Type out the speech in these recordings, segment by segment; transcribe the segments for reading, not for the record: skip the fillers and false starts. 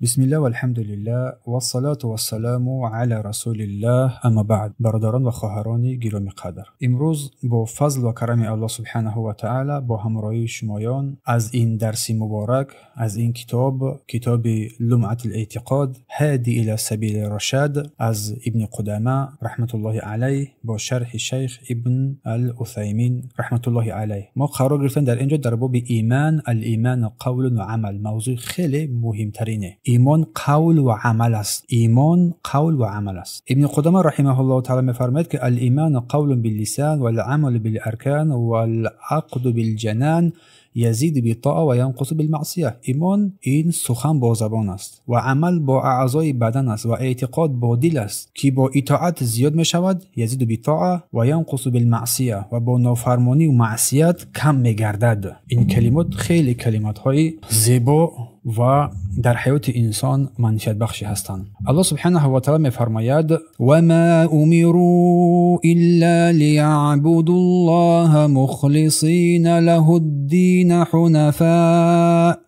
بسم الله والحمد لله والصلاة والسلام على رسول الله اما بعد. برادران و خواهران گرامی قدر، امروز با فضل و کرم الله سبحانه و تعالی با همراهی شمایان از این درس مبارک، از این کتاب، کتاب لمعة الاعتقاد هادی الى سبیل الرشاد از ابن قدامه رحمت الله علیه با شرح شیخ ابن العثیمین رحمت الله علیه، ما قرار گرفتن در اینجا در باب ایمان. الایمان قول و عمل، موضوع خیلی مهمترینه. ایمان قول و عمل است. ایمان قول و عمل است. ابن قدامه رحمه الله تعالی می‌فرماید که الایمان قول باللسان والعمل بالارکان والعقد بالجنان یزید بالطاعه و ینقص بالمعصیه. ایمان این سخن با زبان است و عمل با اعضای بدن است و اعتقاد با دل است که با اطاعت زیاد می شود، یزید بالطاعه و ینقص بالمعصیه، و با نافرمانی و معصیت کم می گردد. این کلمات خیلی کلمات های زیبا و در حیات انسان منفعت بخشی هستند. الله سبحانه و تعالی می‌فرماید و ما امروا الا ليعبدوا الله مخلصین له الدین حنفاء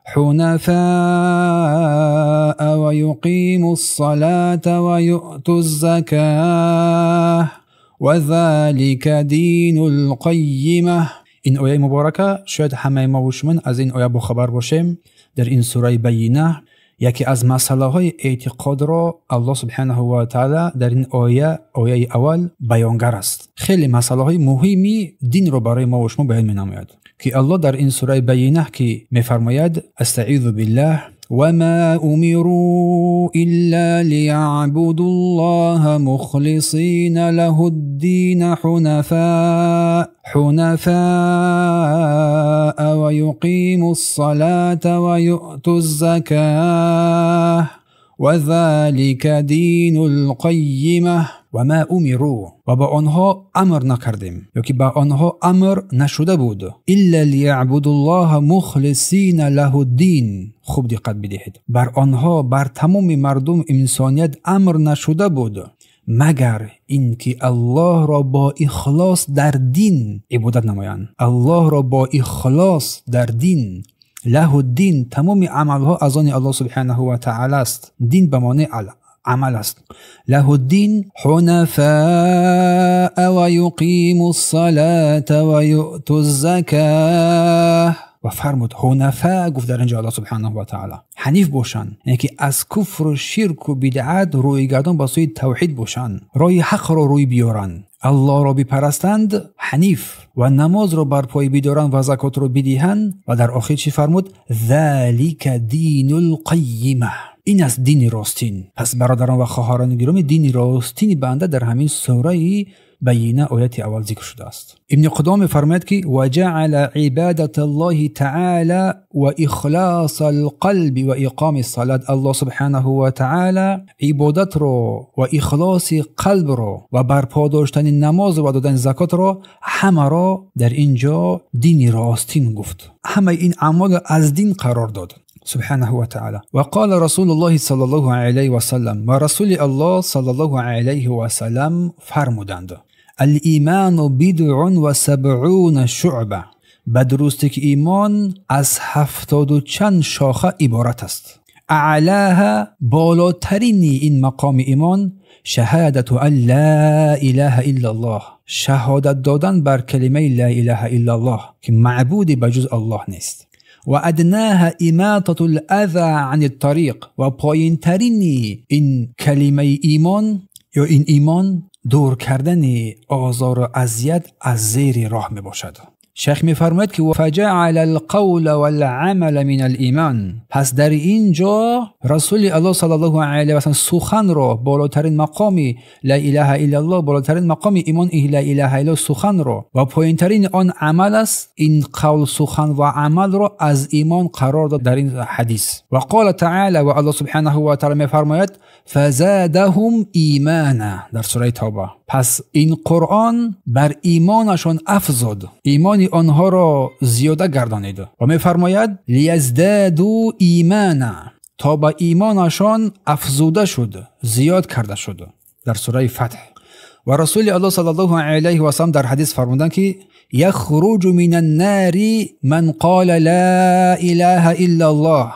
ويقيموا الصلاة ويؤتوا الزكاة وذلك دین القیمة. این آیه مبارکه شاید همه ما و شما از این آیه باخبر باشیم. در این سوره بینه یکی از مسئله های اعتقاد را الله سبحانه و تعالی در این آیه، آیه اول بیانگر است. خیلی مسئله های مهمی دین را برای ما و شما بیان می نماید که الله در این سوره بینه که می فرماید استعیذ بالله وما امروا الا ليعبدوا الله مخلصين له الدين حنفاء ويقيموا الصلاة ويؤتوا الزكاة وذلك دین القیمة. و ما امروا، و با آنها امر نکردیم یا که با آنها امر نشده بود، الا لیعبدوا الله مخلصین له الدین. خوب دقت بدهید، بر آنها، بر تمام مردم انسانیت امر نشده بود مگر اینکه الله را با اخلاص در دین عبادت نمایند. الله را با اخلاص در دین، له الدین، تمام عملها از آن الله سبحانه و تعالی است. دین به معنی عمل است. له الدین حنفاء ويقيموا الصلاة ويؤتوا الزكاة. و فرمود حنفاء، گفت در اینجا الله سبحانه و تعالی حنیف باشند، یعنی که از کفر و شرک و بدعت روی گردان به سوی توحید باشند، راه حق را روی بیارند، الله را بپرستند حنیف، و نماز را برپای بدارند و زکات را بدهند. و در آخر چی فرمود؟ ذلک دین القیمه. این است دین راستین. پس برادران و خواهران گرامی، دین راستین بنده در همین سوره بینه آیت اول ذکر شده است. ابن قدامه فرماید که وجعل عبادت الله تعالی و اخلاص القلب و اقام الصلاة. الله سبحانه و تعالی عبادت رو و اخلاص قلب رو و برپا داشتن نماز و دادن زکات رو همه را در اینجا دین راستین گفت. همه این اعمال از دین قرار داد سبحانه وتعالى. وقال رسول الله صلى الله عليه وسلم، و رسول الله صلى الله عليه وسلم فرمودند الایمان بضع و سبعون شعبه. به درستی که ایمان از 70 و چند شاخه عبارت است. اعلاها، بالاترین این مقام ایمان، شهادت ان لا اله الا الله، شهادت دادن بر کلمه لا اله الا الله که معبودی بجز الله نیست. و ادناها اماطة الاذى عن الطریق، و پایین ترین این کلمه ایمان یا این ایمان دور کردن آزار و اذیت از زیر راه می باشد. شیخ می‌فرماید که فجعل القول والعمل من الایمان. پس در اینجا رسول الله صلی الله علیه و سلم سخن را بالاترین مقام لا اله الا الله، بالاترین مقام ایمان لا اله الا الله سخن را و پایینترین آن عمل است. این قول، سخن و عمل را از ایمان قرار داد در این حدیث. و قال تعالی، و الله سبحانه و تعالی می‌فرماید فزادهم ایمانا در سوره توبه. پس این قرآن بر ایمانشان افزود، ایمان آنها را زیاده گردانید و می‌فرماید لیزدادوا ایمانا، تا به ایمانشان افزوده شد، زیاد کرده شد در سوره فتح. و رسول الله صلی الله علیه و سلم در حدیث فرمودند که یخرج من النار من قال لا اله الا الله.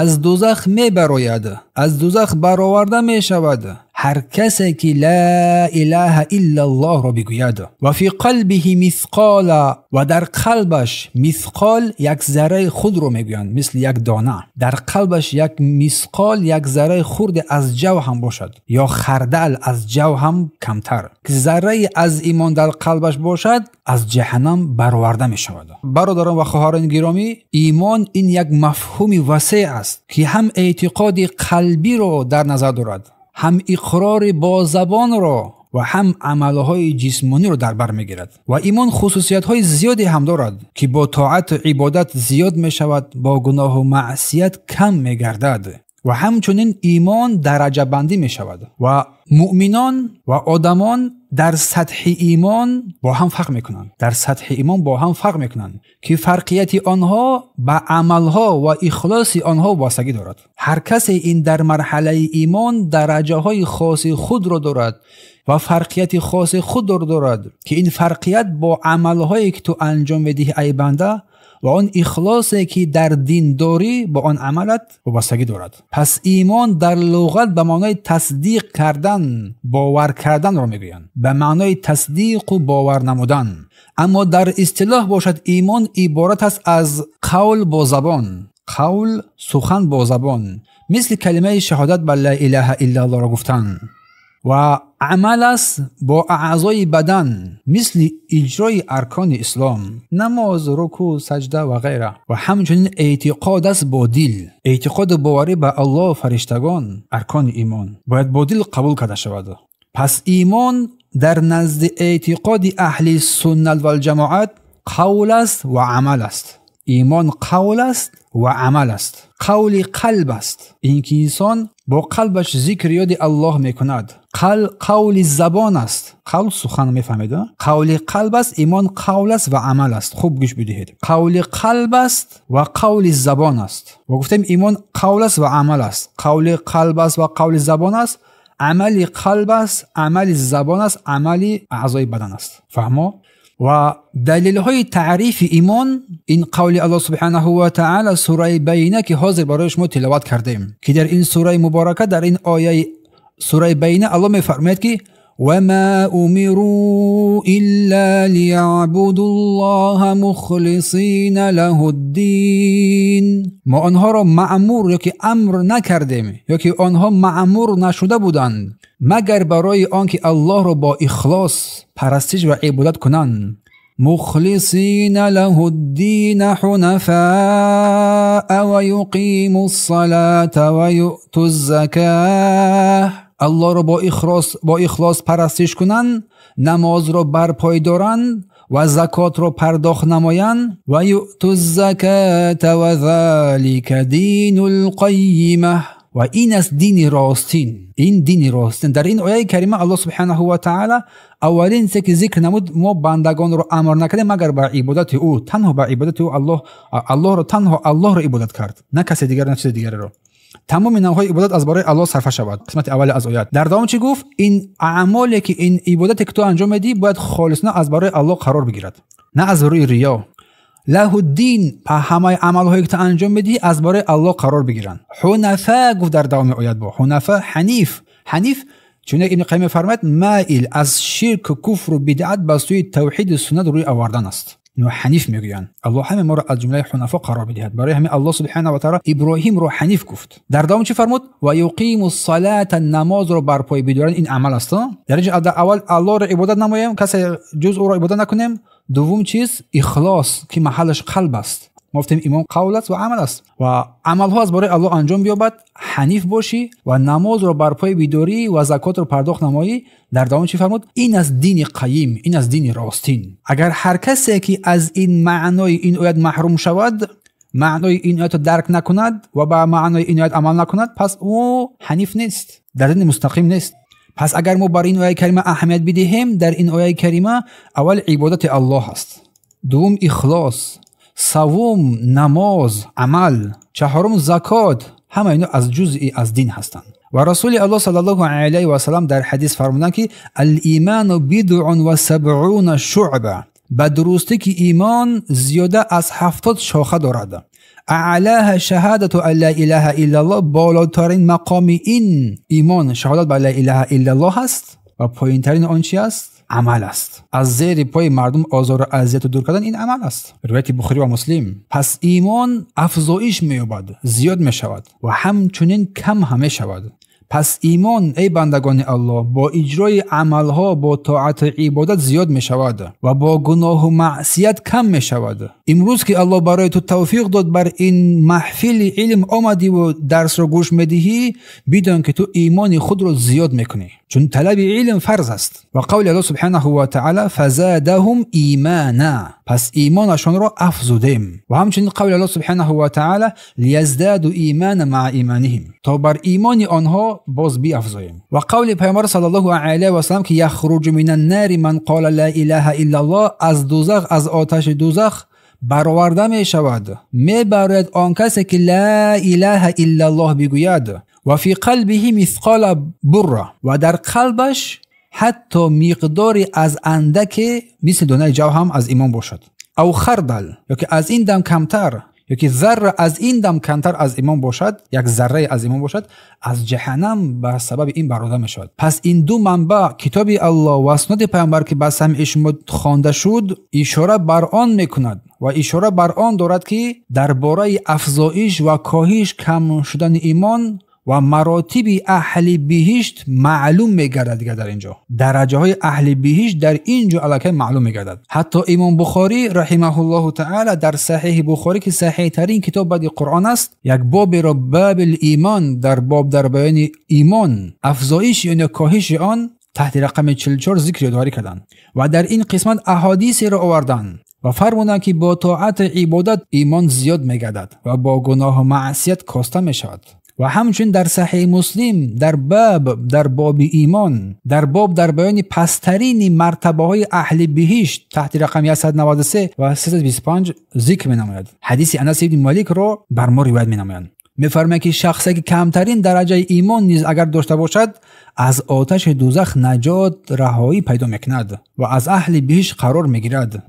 Аз дӯзах мебарояд, аз дӯзах бароварда мешавад ҳар касе ки ла илаҳа иллаллоҳро бигӯяд. Ва фи қалбиҳи мисқола, ва дар қалбаш мисқол як зарраи худро мегӯянд, мисли як дона. Дар қалбаш як мисқол, як зарраи хурде аз ҷав ҳам бошад ё хардал аз ҷав ҳам камтар, ки заррае аз имон дар қалбаш бошад, аз ҷаҳаннам бароварда мешавад. Бародарон ва хоҳарони гиромӣ, имон ин як мафҳуми васеъ аст ки ҳам эътиқоди қалбиро дар назар дорад, ҳам иқрори бо забонро ва ҳам амалҳои ҷисмониро дар бар мегирад. Ва имон хусусиятҳои зиёде ҳам дорад ки бо тоату ибодат зиёд мешавад, бо гуноҳу маъсият кам мегардад. Ва ҳамчунин имон дараҷабандӣ мешавад ва муъминон ва одамон дар сатҳи имон бо ҳам фарқ мекунанд. Дар сатҳи имон бо ҳам фарқ мекунанд ки фарқияти онҳо ба амалҳо ва ихлоси онҳо вобастагӣ дорад. Ҳар касе ин дар марҳалаи имон дараҷаҳои хоси худро дорад ва фарқияти хоси худро дорад ки ин фарқият бо амалҳое ки ту анҷом медиҳӣ ай банда ва он ихлосе ки дар дин дорӣ бо он амалат вобастагӣ дорад. Пас имон дар луғат ба маънои тасдиқ кардан, бовар карданро мегӯянд, ба маънои тасдиқу бовар намудан. Аммо дар истилоҳ бошад, имон иборат аст аз қавл бо забон, қавл сухан бо забон, мисли калимаи шаҳодат ба ла илаҳа иллаллоҳро гуфтан, ва амал аст бо аъзои бадан, мисли иҷрои аркони ислом, намоз, рукӯъ, саҷда ва ғайра. Ва ҳамчунин эътиқод аст бо дил, эътиқоду боварӣ ба Аллоҳ, фариштагон, аркони имон бояд бо дил қабул карда шавад. Пас имон дар назди эътиқоди аҳли суннат валҷамоат қавл аст ва амал аст. Имон қавл аст ва амал аст. Қавли қалб аст, ин ки инсон бо қалбаш зикр ёди Аллоҳ мекунад. Қавли забон аст. Қавл сухан мефаҳмед, қавли қалб аст. Имон қавл аст ва амал аст. Хуб гӯш бидиҳед. Қавли қалб аст ва қавли забон аст. Ва гуфтем имон қавл аст ва амал аст. Қавли қалб аст ва қавли забон аст. Амали қалб аст, амали забон аст, амали аъзои бадан аст. Фаҳмо? Ва далилҳои таърифи имон ин қавли Аллоҳ субҳанаҳу ва таъала сураи Байина ки ҳозир барои шумо тиловат кардем, ки дар ин сураи муборака, дар ин ояи сураи Байина Аллоҳ мефармояд ки وما أمروا إلا ليعبدوا الله مخلصين له الدين. ما آنها را مأمور یا که امر نکردیم یا که آنها مأمور نشده بودند مگر برای آنکه الله را با اخلاص پرستش و عبادت کنند. مخلصین له الدین حنفاء ویقیموا الصلاة ویؤتوا الزکاة. الله را با اخلاص پرستش کنند، نماز را برپای دارند و زکات را پرداخت نمایند. و یؤتوا الزکاة و ذلک دین القیمه. و این است دین راستین. این دین راستین. در این آیه کریمه الله سبحانه و تعالی اولین چیزی که ذکر نمود، ما بندگان را امر نکردیم مگر به عبادت او، تنها به عبادت او. الله را تنها الله را عبادت کرد، نه کسی دیگر، نه چیز دیگری را. تمام نوع‌های عبادت از برای الله صرفه شود. قسمت اول از آیات. در دوام چی گفت؟ این اعمالی که این عبادتی که تو انجام میدی باید خالصانه از برای الله قرار بگیرد، نه از روی ریا. له الدین، همه عمل‌هایی که تو انجام میدی از برای الله قرار بگیرن. حنفا گفت در دوام آیات با حنفا، حنیف. حنیف چون ابن قیم فرمود مائل از شرک و کفر و بدعت به سوی توحید و سنت روی آوردن است. اینو حنیف میگویند. الله همه ما را از جمله حنفا قرار بدهد. برای همه الله سبحانه و تعالی ابراهیم رو حنیف گفت. در دوام چی فرمود؟ و یقیم الصلاه، نماز رو برپای بدارن. این عمل است. در اینجا اول الله رو عبادت نماییم، کسی جز او را عبادت نکنیم. دوم چیز اخلاص که محلش قلب است. ما گفتیم ایمان قول است و عمل است و عملها از برای الله انجام بیابد. حنیف باشی و نماز رو برپای بیداری و زکات رو پرداخت نمایی. در دوام چی فرمود؟ این از دین قیم، این از دین راستین. اگر هر کسی که از این معنای این آیت محروم شود، معنای این آیت رو درک نکند و به معنای این آیت عمل نکند، پس او حنیف نیست، در دین مستقیم نیست. پس اگر ما بر این آیه کریمه اهمیت بدهیم، در این آیه کریمه اول عبادت الله است، دوم اخلاص، سوم نماز، عمل، چهارم زکات. همه اینا از جزئی از دین هستند. و رسول الله صلی الله علیه و سلم در حدیث فرمودند که الایمان بضع و سبعون شعبه. به درستی که ایمان زیاده از 70 شاخه دارد. اعلاها شهادة ان لا اله الا الله، بالاترین مقام این ایمان شهادت بر لا اله الا الله است و پایینترین آن چی است؟ عمل است. از زیر پای مردم آزار و اذیت دور کردن این عمل است. روایت بخاری و مسلم. پس ایمان افزایش می‌یابد، زیاد می‌شود و همچنین کم هم می‌شود. پس ایمان ای بندگان الله با اجرای عملها، با طاعت عبادت زیاد می شود و با گناه و معصیت کم می شود. امروز که الله برای تو توفیق داد بر این محفل علم آمدی و درس را گوش میدهی، بدان که تو ایمان خود را زیاد میکنی، چون طلب علم فرض است. و قول الله سبحانه و تعالی فزادهم ایمانا، پس ایمانشان را افزودیم. و همچنین قول الله سبحانه و تعالی لیزدادوا ایمانا مع ایمانهم، تا بر ایمان آنها باز بیافزاییم. و قول پیامبر صلی الله علیه و سلم که یخرج من النار من قال لا اله الا الله، از دوزخ، از آتش دوزخ برآورده می شود، می برد آن کسی که لا اله الا الله بگوید و فی قلبه مثقال بره، و در قلبش حتی مقداری از اندک مثل دانه جو هم از ایمان باشد، او خردل، یا که از این دم کمتر، یا که ذره از این دم کمتر از ایمان باشد، یک ذره از ایمان باشد، از جهنم به سبب این برآورده می شود. پس این دو منبع، کتاب الله و سنت پیامبر که به سمع شما خوانده شد، اشاره بر آن میکند و اشاره بر آن دارد که درباره افزایش و کاهش کم شدن ایمان و مراتب اهل بهشت معلوم میگردد. دیگر در اینجا درجه های اهل بهشت در اینجا علاکه معلوم میگردد. حتی امام بخاری رحمه الله تعالی در صحیح بخاری که صحیح ترین کتاب بعد قرآن است، یک باب را باب الایمان، در باب در بیان ایمان، افزایش یا کاهش آن تحت رقم 44 ذکر یادآوری کردند و در این قسمت احادیث را آوردند و فرمودند که با طاعت عبادت ایمان زیاد میگردد و با گناه و معصیت کاسته میشود. و همچنین در صحیح مسلم در باب در باب ایمان، در باب در بیان پسترین مرتبه های اهل بهشت تحت رقم 193 و 325 ذکر می نماید. حدیث انس ابن مالک را بر ما روایت می نمایند. می‌فرماید که شخصی که کمترین درجه ایمان نیز اگر داشته باشد، از آتش دوزخ نجات رهایی پیدا میکند و از اهل بهشت قرار میگیرد.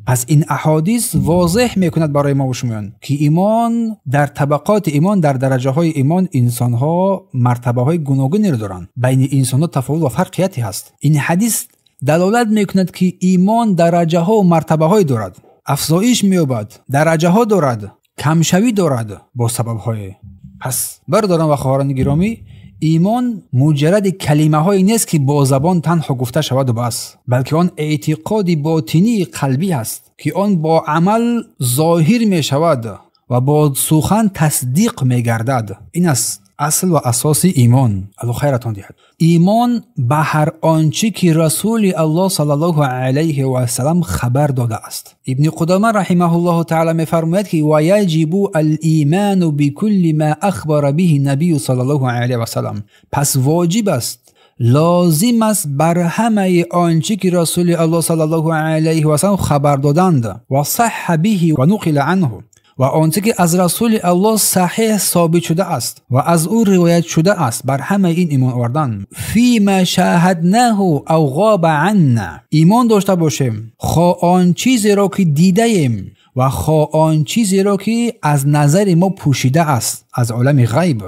پس این احادیث واضح میکند برای ما و شما که ایمان در طبقات ایمان، در درجه های ایمان، انسان ها مرتبه های گوناگونی رو دارند. بین انسان ها تفاوت و فرقیتی هست. این حدیث دلالت میکند که ایمان درجه ها و مرتبه های دارد، افزایش مییابد، درجه ها دارد، کمشوی دارد با سبب های. پس برادران و خواهران گرامی، ایمان مجرد کلمه های نیست که با زبان تنها گفته شود و بس، بلکه آن اعتقاد باطنی قلبی است که آن با عمل ظاهر می شود و با سخن تصدیق می گردد. این است اصل و اساس ایمان. الله خیرتان دهد. ایمان به هر آنچه که رسول الله صلی الله علیه و سلم خبر داده است. ابن قدامه رحمه الله تعالی می‌فرماید که و یجب الایمان بكل ما اخبر به النبی صلی الله علیه و سلم. پس واجب است، لازم است بر همه آنچه که رسول الله صلی الله علیه و سلم خبر دادند و صح به و نقل عنه، و آنچه که از رسول الله صحیح ثابت شده است و از او روایت شده است، بر همه این ایمان آوردن. فیما شاهدناه او غاب عنا، ایمان داشته باشیم خواه آن چیزی را که دیده ایم و خواه آن چیزی را که از نظر ما پوشیده است از عالم غیب،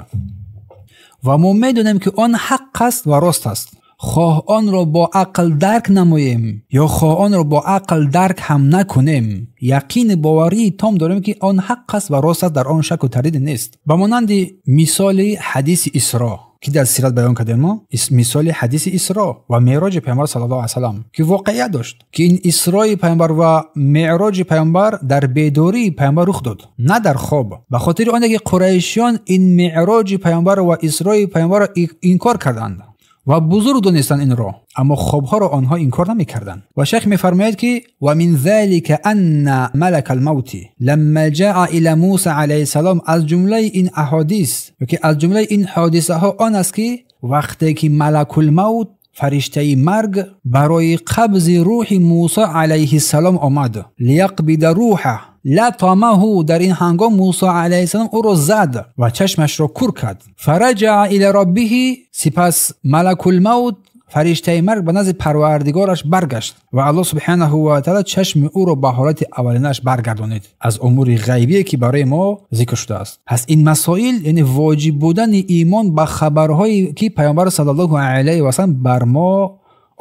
و ما میدونیم که آن حق است و راست است، خواه آن را با عقل درک نماییم یا خواه آن را با عقل درک هم نکنیم، یقین باوری تام داریم که آن حق است و راست است، در آن شک و تردید نیست. به مانند مثال حدیث اسراء که در سیرت بیان کردیم ما، مثال حدیث اسراء و معراج پیامبر صلی الله علیه و سلم که واقعیت داشت که این اسراء پیامبر و معراج پیامبر در بیداری پیامبر رخ داد، نه در خواب. به خاطر آنکه قریشیان این معراج پیامبر و اسراء پیامبر را انکار کردند و بزرگ دانستند این را، اما خوابها را آنها انکار نمی‌کردند. و شیخ می‌فرماید که و من ذلك ان ملک الموت لما جاء الى موسی علیه السلام، از جمله این احادیث که از جمله این حادثه ها آن است که وقتی که ملک الموت فرشته مرگ برای قبض روح موسی علیه السلام آمد، لیقبض روحه لطمه، در این هنگام موسی علیه السلام او را زد و چشمش را کور کرد. فرجع الی ربه، سپس ملک الموت фариштаи марг ба назди парвардигораш баргашт ва Аллоҳ субҳанаҳу ва таъоло чашми ӯро ба ҳолати аввалинаш баргардонид. Аз умури ғайбие ки барои мо зикр шудааст. Пас ин масоил, яъне воҷиб будани имон ба хабарҳое ки паёмбар саллаллоҳу алайҳи васаллам бар мо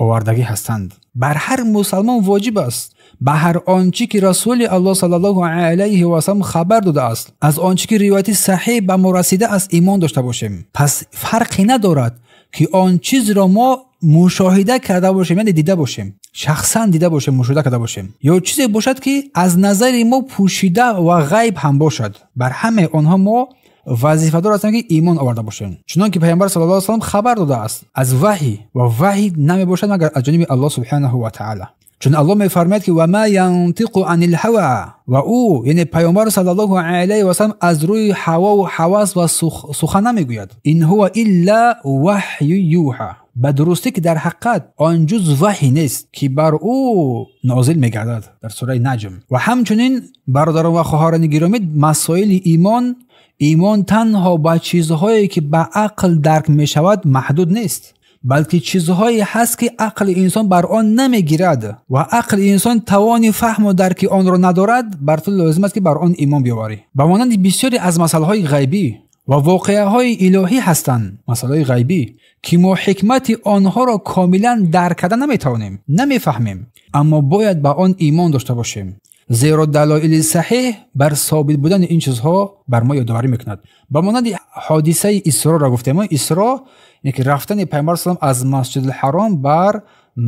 овардагӣ ҳастанд, бар ҳар мусалмон воҷиб аст ба ҳар он чӣ ки расули Аллоҳ саллаллоҳу алайҳи васаллам хабар додааст, аз он чӣ ки ривояти саҳеҳ ба мо расидааст имон дошта бошем. Пас фарқе надорад ки он чизро мо мушоҳида карда бошем, яъне дида бошем, шахсан дида бошем, мушоҳида карда бошем, ё чизе бошад ки аз назари мо пӯшида ва ғайб ҳам бошад. Бар ҳамаи онҳо мо вазифадор ҳастем ки имон оварда бошем, чунон ки паёмбар саллаллоҳу алайҳи васаллам хабар додааст аз ваҳй, ва ваҳй намебошад магар аз ҷониби Аллоҳ субҳанаҳу ва таъоло. Чун Аллоҳ мефармояд ки ва ма янтиқу анил ҳава, ва ӯ, яъне паёмбар саллаллоҳу алайҳи васаллам, аз рӯи ҳаво ва ҳавас ва сухан намегӯяд. Ин ҳува илла ваҳю юҳа, ба дурустӣ ки дар ҳақиқат он ҷуз ваҳй нест ки бар ӯ нозил мегардад, дар сураи Наҷм. Ва ҳамчунин бародарон ва хоҳарони гиромӣ, масоили имон, имон танҳо ба чизҳое ки ба ақл дарк мешавад маҳдуд нест, балки чизҳое ҳаст ки ақли инсон бар он намегирад ва ақли инсон тавони фаҳму дарки онро надорад. Бар ту лозим аст ки бар он имон биёварӣ. Ба монанди бисёре аз масъалаҳои ғайбӣ ва воқеаҳои илоҳӣ ҳастанд, масъалаҳои ғайбӣ ки мо ҳикмати онҳоро комилан дарк карда наметавонем, намефаҳмем, аммо бояд ба он имон дошта бошем, зеро далоили саҳеҳ бар собит будани ин чизҳо бар мо ёдоварӣ мекунад. Ба монанди ҳодисаи Исроро гуфтем. Исро яъне ки рафтани паёмбар саллаллоҳу алайҳи васаллам аз Масҷидул-Ҳаром бар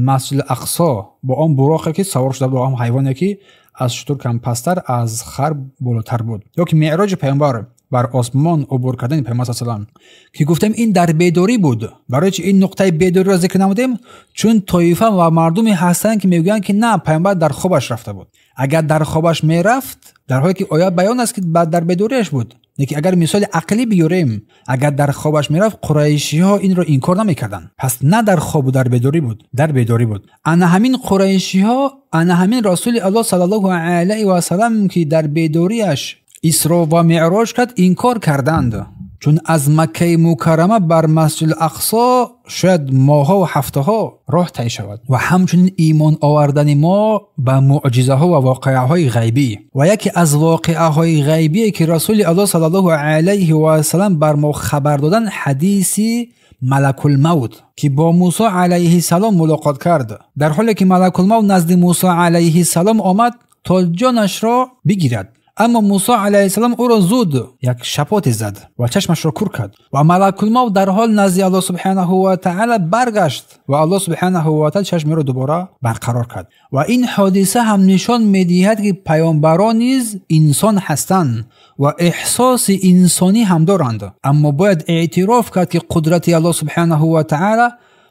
Масҷидул-Ақсо бо он буроқе ки савор шуда буд, бо он ҳайвоне ки аз шутур кам пасттар, аз хар болотар буд, ё ки меъроҷи паёмбар бар осмон убур кардани паёмбар саллаллоҳу алайҳи васаллам, ки гуфтем ин дар бедорӣ буд. Барои чи ин нуқтаи бедориро зикр намудем? Чун тоифа ва мардуме ҳастанд ки мегӯянд ки на, паёмбар дар хобаш рафта буд. Агар дар хобаш мерафт, дар ҳоле ки оят баён аст ки дар бедориаш буд, лекин агар мисоли ақлӣ биёрем, агар дар хобаш мерафт, қурайшиҳо инро инкор намекарданд. Пас на дар хобу дар бедорӣ буд, дар бедорӣ буд. Ана ҳамин қурайшиҳо, ана ҳамин расули Аллоҳ саллаллоҳу алайҳи васаллам ки дар бедориаш Исро ва Меъроҷ кард, инкор карданд. Чун аз Маккаи Мукаррама бар Масҷидул-Ақсо шояд моҳҳо ва ҳафтаҳо роҳ тай шавад. Ва ҳамчунин имон овардани мо ба муъҷизаҳо ва воқеаҳои ғайбӣ. Ва яке аз воқеаҳои ғайбие ки расули Аллоҳ саллаллоҳу алайҳи васаллам бар мо хабар доданд, ҳадиси Малакулмавт ки бо Мусо алайҳиссалом мулоқот кард. Дар ҳоле ки Малакулмавт назди Мусо алайҳиссалом омад то ҷонашро бигирад, аммо Мусо алайҳиссалом ӯро зуд як шапоте зад ва чашмашро кур кард ва Малакулмавт дар ҳол назди Аллоҳ субҳанаҳу ва таъоло баргашт ва Аллоҳ субҳанаҳу ва таъоло чашми ӯро дубора барқарор кард. Ва ин ҳодиса ҳам нишон медиҳад ки паёмбарон низ инсон ҳастанд ва эҳсоси инсонӣ ҳам доранд, аммо бояд эътироф кард ки қудрати Аллоҳ субҳанаҳу ва таъоло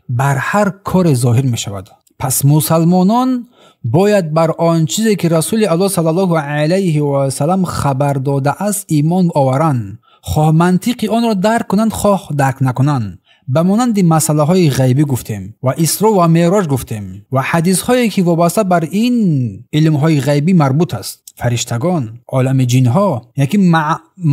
бар ҳар коре зоҳир мешавад. Пас мусалмонон бояд бар он чизе ки расули Аллоҳ саллаллоҳу алайҳи васаллам хабар додааст имон оваранд, хоҳ мантиқи онро дарк кунанд, хоҳ дарк накунанд. Ба монанди масъалаҳои ғайбӣ гуфтем ва Исро ва Меъроҷ гуфтем ва ҳадисҳое ки вобаста бар ин илмҳои ғайбӣ марбут аст, фариштагон, олами ҷинҳо, яки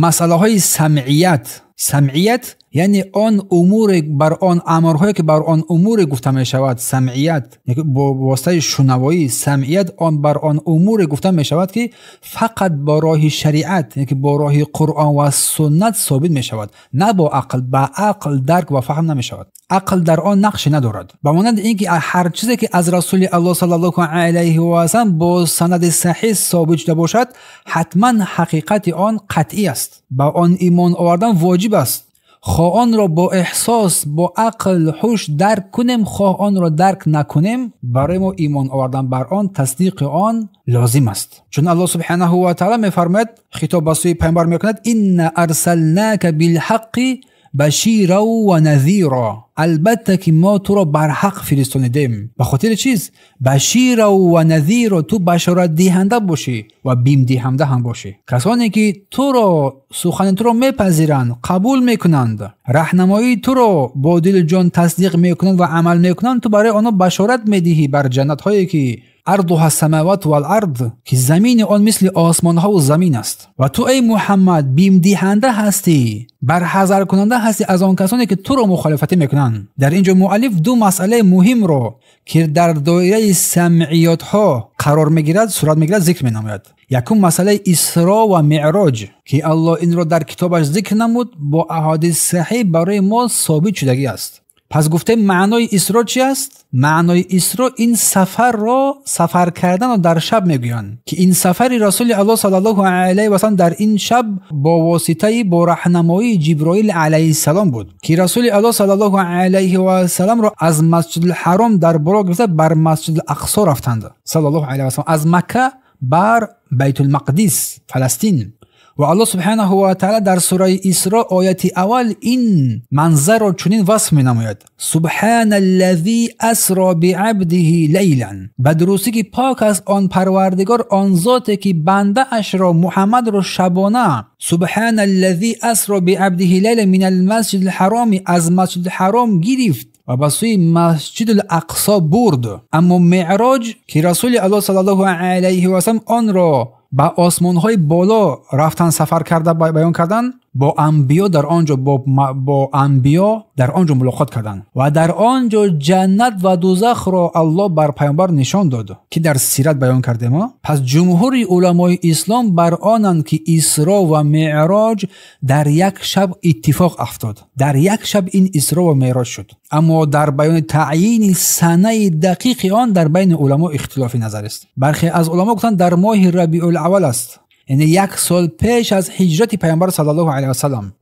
масъалаҳои самъият. Самъият яъне он умуре бар он амрҳое ки бар он умуре гуфта мешавад, самъият бо воситаи шунавоӣ, самъият он бар он умуре гуфта мешавад ки фақат бо роҳи шариат, яъне ки бо роҳи Қуръон ва суннат собит мешавад, на бо ақл. Ба ақл дарк ва фаҳм намешавад. Ақл дар он нақше надорад. Ба монанди ин ки ҳар чизе ки аз расули Аллоҳ саллаллоҳу алайҳи васаллам бо санади саҳеҳ собит шуда бошад, ҳатман ҳақиқати он қатъӣ аст. Ба он имон овардан воҷиб аст. Хоҳ онро бо эҳсос, бо ақл, ҳуш дарк кунем, хоҳ онро дарк накунем, барои мо имон овардан бар он, тасдиқи он лозим аст. Чун Аллоҳ субҳанаҳу ва таъоло мефармояд, хитоб ба сӯи паёмбар мекунад: инна арсалнака билҳаққи башира ва назира. Албатта ки мо туро барҳақ фиристонидем. Ба хотири чиз? Башира ва назира, ту башоратдиҳанда бошӣ ва бимдиҳанда ҳам бошӣ. Касоне ки туро, сухани туро мепазиранд, қабул мекунанд, раҳнамоии туро бо дилу ҷон тасдиқ мекунанд ва амал мекунанд, ту барои онҳо башорат медиҳӣ бар ҷаннатҳое ки عرضها السماوات والارض، که زمین آن مثل آسمان ها و زمین است. و تو ای محمد بیم دهنده هستی، برحذر کننده هستی از آن کسانی که تو را مخالفت میکنند. در اینجا مؤلف دو مسئله مهم را که در دایره سمعیات ها قرار میگیرد، صورت میگیرد، ذکر مینماید. یکم مسئله اسراء و معراج که الله این را در کتابش ذکر نمود، با احادیث صحیح برای ما ثابت شدگی است. پس گفته معنای اسراء چی است؟ معنای اسراء این سفر را، سفر کردن را در شب میگویند که این سفر رسول الله صلی الله علیه و سلم در این شب با واسطه با راهنمایی جبرائیل علیه السلام بود که رسول الله صلی الله علیه و سلم را از مسجد الحرام در بالا گرفته بر مسجد الاقصی رفتند صلی الله علیه و سلم، از مکه بر بیت المقدس فلسطین. و الله سبحانه و تعالی در سوره اسراء آیت اول این منظر را چنین وصف می‌نماید: سبحان الذی اسرا بعبده لیلا. به درستی که پاک است آن پروردگار، آن ذاتی که بنده اش را محمد را شبانه، سبحان الذی اسرا بعبده لیلا من المسجد الحرام، از مسجد الحرام گرفت و به سوی مسجد الاقصی برد. اما معراج که رسول الله صلی الله علیه و سلم آن را به آسمان‌های بالا رفتن سفر کرده بیان کردن، با انبیا در آنجا با انبیا در آنجا ملاقات کردن و در آنجا جنت و دوزخ را الله بر پیامبر نشان داد که در سیرت بیان کرده ما. پس جمهور علمای اسلام بر آنند که اسراء و معراج در یک شب اتفاق افتاد، در یک شب این اسراء و معراج شد. اما در بیان تعیین سنه دقیق آن در بین علما اختلاف نظر است. برخی از علما گفتند در ماه ربیع الاول است، یعنی یک سال پیش از هجرت پیامبر صلی الله علیه و سلم.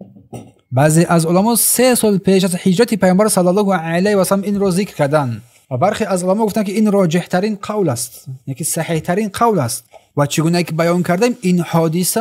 بعضی از علما 3 سال پیش از هجرت پیامبر صلی الله علیه و سلم این را ذکر کردند و برخی از علما گفتند که این راجح ترین قول است، یعنی صحیح ترین قول است. و چگونه که بیان کردیم این حادثه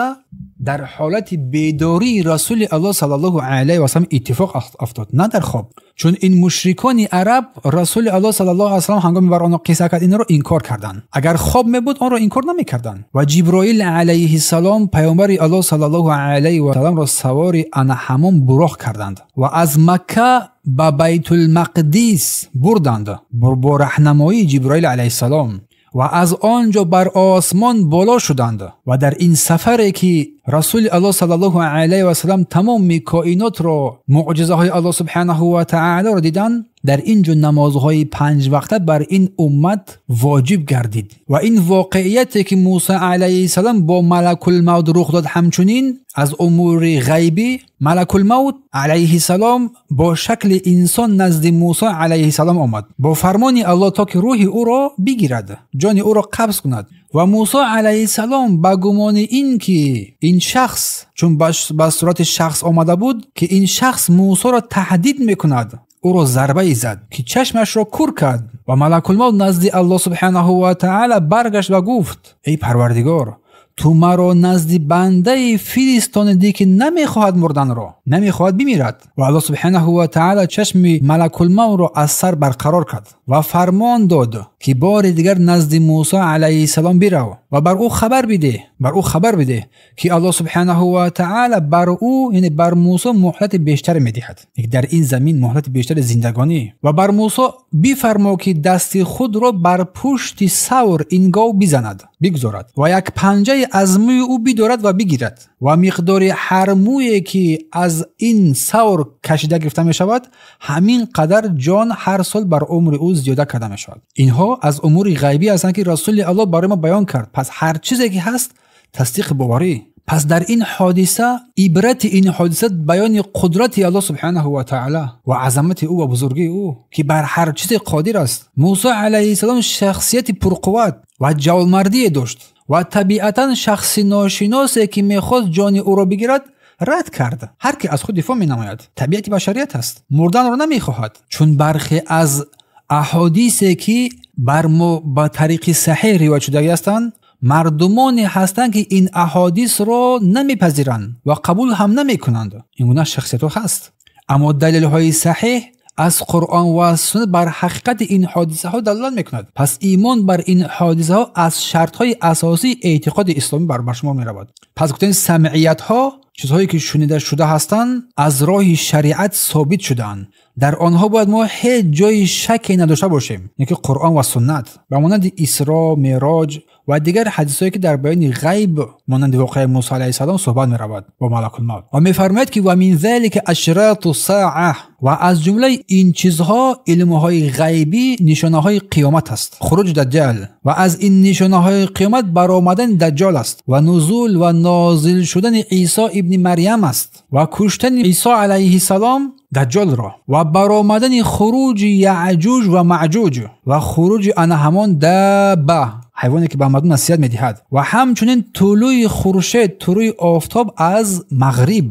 در حالت بیداری رسول الله صلی الله علیه و سلم اتفاق افتاد، نه در خواب. چون این مشرکان عرب رسول الله صلی الله علیه و سلم هنگامی بر آنها قصه کرد این را انکار کردند. اگر خواب می بود آن را انکار نمی‌کردند. و جبرائیل علیه السلام پیامبر الله صلی الله علیه و سلم را سوار ان حمام براق کردند و از مکه به بیت المقدس بردند با راهنمایی جبرائیل علیه السلام و از آنجا بر آسمان بالا شدند. و در این سفری که رسول الله صلی الله علیه و سلم تمام کائنات را، معجزه های الله سبحانه و تعالی را دیدند، در اینجا نمازهای 5 وقته بر این امت واجب گردید. و این واقعیتی که موسی علیه السلام با ملک الموت رخ داد، همچنین از امور غیبی ملک الموت علیه السلام با شکل انسان نزد موسی علیه السلام آمد با فرمان الله تا که روح او را بگیرد، جان او را قبض کند. و موسی علیه السلام به گمان این که این شخص، چون به صورت شخص آمده بود، که این شخص موسی را تهدید میکند، او را ضربه زد که چشمش را کور کرد. و ملک الموت نزد الله سبحانه و تعالی برگشت و گفت: ای پروردگار، تو مرا نزد بنده فرستاندی که نمیخواهد مردن را، نمیخواهد بمیرد. و الله سبحانه و تعالی چشم ملک الموت را از سر برقرار کرد و فرمان داد که بار دیگر نزد موسی علیه السلام برو و بر او خبر بده، بر او خبر بده که الله سبحانه و تعالی بر او، یعنی بر موسی مهلت بیشتر میدهد، در این زمین مهلت بیشتر زندگانی. و بر موسی بفرما که دست خود را بر پشت ثور این گاو بزند، بگذارد و یک پنجه از موی او بدارد و بگیرد و مقدار هر مویی که از این ثور کشیده گرفته می شود همین قدر جان هر سال بر عمر او زیاده کرده می شود. اینها از امور غیبی هستند که رسول الله برای ما بیان کرد. پس هر چیزی که هست تصدیق باوری. پس در این حادثه عبرت این حادثه بیان قدرت الله سبحانه و تعالی و عظمت او و بزرگی او که بر هر چیز قادر است. موسی علیه السلام شخصیت پرقوت و جوانمردی داشت و طبیعتا شخص ناشناسی که میخواست جان او را بگیرد رد کرد. هر کی از خود دفاع مینماید، طبیعت بشریت است، مردن را نمیخواهد. چون برخی از احادیثی که بر ما با طریق صحیح روایت شده هستند، مردمانی هستند که این احادیث را نمیپذیرند و قبول هم نمیکنند. این گونه شخصیت ها هست. اما دلیل های صحیح از قرآن و سنت بر حقیقت این حادثه ها دلالت میکند. پس ایمان بر این حادثه ها از شرط های اساسی اعتقاد اسلامی بر شما می رود. Пас гуфтем самъиятҳо чизҳое ки шунида шуда ҳастанд, аз роҳи шариат собит шудаанд. Дар онҳо бояд мо ҳеҷ ҷои шаке надошта бошем, яъне Қуръон ва суннат, ба монанди Исро, Мероҷ ва дигар ҳадисҳое ки дар баёни ғайб монанди воқеаи Мусо алайҳиссалом суҳбат меравад бо малакулмавт. Ва мефармояд ки ва мин залика ашрату саа, ва аз ҷумлаи ин чизҳо илмҳои ғайбӣ нишонаҳои қиёмат аст. Хуруҷ даҷҷал, ва аз ин нишонаҳои қиёмат баромадани даҷҷол аст ва нузул ва нозил шудани Исо ибни Марям аст ва куштани Исо алайҳиссалом даҷҷолро ва баромадани хуруҷи Яъҷуҷ ва Маъҷуҷ ва хуруҷи ана ҳамон даба, ҳайвоне ки ба мардум насиҳат медиҳад, ва ҳамчунин тулӯи хуршед, тулӯи офтоб аз мағриб.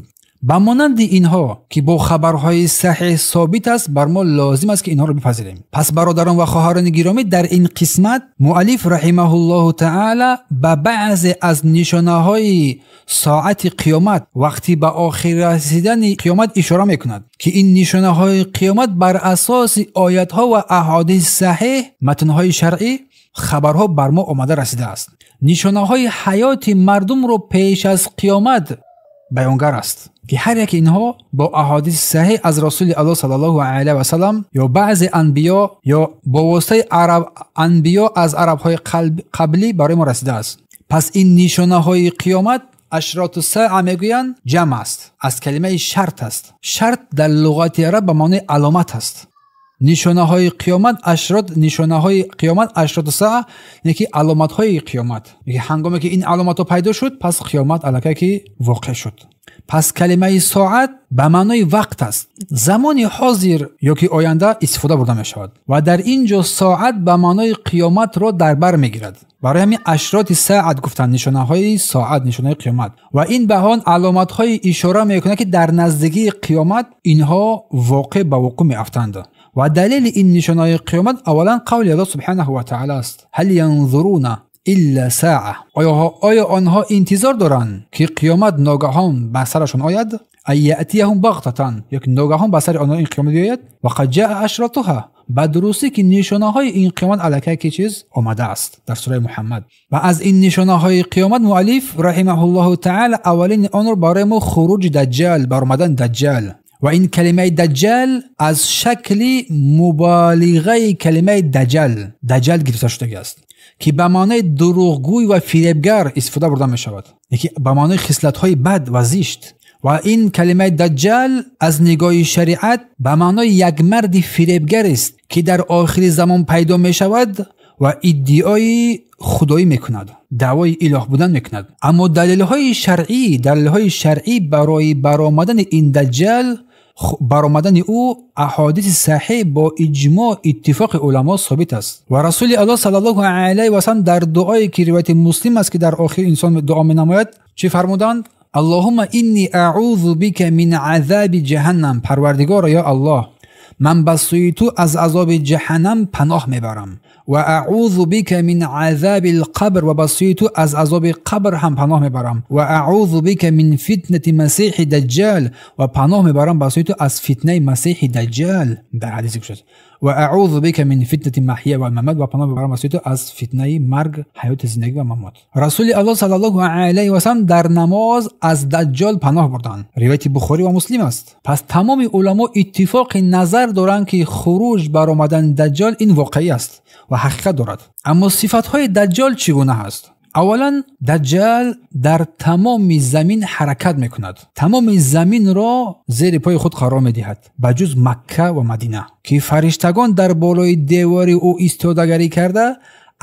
Ба монанди инҳо ки бо хабарҳои саҳеҳ собит аст, бар мо лозим аст ки инҳоро бипазирем. Пас бародарон ва хоҳарони гиромӣ, дар ин қисмат муаллиф раҳимаҳуллоҳу таъала ба баъзе аз нишонаҳои соати қиёмат, вақти ба охир расидани қиёмат ишора мекунад ки ин нишонаҳои қиёмат бар асоси оятҳо ва аҳодиси саҳеҳ, матнҳои шаръӣ, хабарҳо бар мо омада расидааст. Нишонаҳои ҳаёти мардумро пеш аз қиёмат баёнгар аст ки ҳар яке инҳо бо аҳодиси саҳеҳ аз Расули Аллоҳ саллаллоҳу алайҳи васаллам ё баъзе анбиё ё бо воситаи анбиё аз арабҳои қаблӣ барои мо расидааст. Пас ин нишонаҳои қиёмат ашроту саа мегӯянд ҷамъ аст, аз калимаи шарт аст. Шарт дар луғати араб ба маънои аломат аст. Нишонаҳои қиёмат ашрот, нишонаҳои қиёмат ашроту саа, яъне ки аломатҳои қиёмат. Яъне ҳангоме ки ин аломатҳо пайдо шуд, пас қиёмат аллакай ки воқеъ шуд. Пас калимаи соат ба маънои вақт аст. Замони ҳозир ё ки оянда истифода бурда мешавад ва дар ин ҷо соат ба маънои қиёматро дар бар мегирад. Барои ҳамин ашроти саат гуфтанд, нишонаҳои соат, нишонаҳои қиёмат. Ва ин ба он аломатҳои ишора мекунад ки дар наздикии қиёмат инҳо воқеъ ба вуқӯъ меафтанд. Ва далели ин нишонаҳои қиёмат аввалан қавли Аллоҳ субҳанаҳу ва таъала аст: ҳал янзуруна илла саа. Оё онҳо интизор доранд ки қиёмат ногаҳон ба сарашон ояд? Ай яътияҳум бағтатан, ё ки ногаҳон ба сари онҳо ин қиёмат биёяд? Ва қад ҷаа ашратуҳа, ба дурустӣ ки нишонаҳои ин қиёмат аллакай ки чиз омадааст дар сураи Муҳаммад. Ва аз ин нишонаҳои қиёмат муаллиф раҳимаҳуллоҳу таъала аввалини онро барои мо хуруҷи даҷҷал, баромадани даҷҷал. Ва ин калимаи даҷҷал аз шакли муболиғаи калимаи даҷал, даҷал гирифта шудагиаст ки ба маънои дурӯғгӯй ва фиребгар истифода бурда мешавад, яке ба маънои хислатҳои бад ва зишт. Ва ин калимаи даҷҷал аз нигоҳи шариат ба маънои як марди фиребгар аст ки дар охири замон пайдо мешавад ва иддаои худоӣ мекунад, даъвои илоҳ будан мекунад. Аммо далелҳои шаръӣ барои баромадани ин даҷҷал, баромадани ӯ аҳодиси саҳеҳ бо иҷмоъ иттифоқи уламо собит аст. Ва Расули Аллоҳ саллаллоҳу алайҳи васаллам дар дуое ки ривояти Муслим аст ки дар охир инсон дуо менамояд, чӣ фармуданд? Аллоҳумма инни аъузу бика мин азаби ҷаҳаннам. Парвардигоро, ё Аллоҳ, ман ба сӯи ту аз азоби ҷаҳаннам паноҳ мебарам. Ва аъузу бика мин азаби лқабр, ва ба сӯи ту аз азоби қабр ҳам паноҳ мебарам. Ва аъузу бика мин фитнати масеҳи даҷҷал, ва паноҳ мебарам ба сӯи ту аз фитнаи масеҳи даҷҷал. Дар ҳадисе гуфта шудааст. Ва аъузу бика мин фитнати маҳя вал мамат, ва паноҳ мебарам ба сӯи ту аз фитнаи марг, ҳаёти зиндагӣ ва мамот. Расули Аллоҳ саллаллоҳу алайҳи васаллам дар намоз аз даҷҷол паноҳ бурданд. Ривояти Бухорӣ ва Муслим аст. Пас тамоми уламо иттифоқи назар доранд ки хуруҷ баромадани даҷҷол ин воқеӣ аст ва ҳақиқат дорад. Аммо сифатҳои даҷҷол чӣ гуна ҳаст? Аввалан, даҷҷал дар тамоми замин ҳаракат мекунад. Тамоми заминро зери пои худ қарор медиҳад, ба ҷуз Макка ва Мадина, ки фариштагон дар болои девори ӯ истодагарӣ карда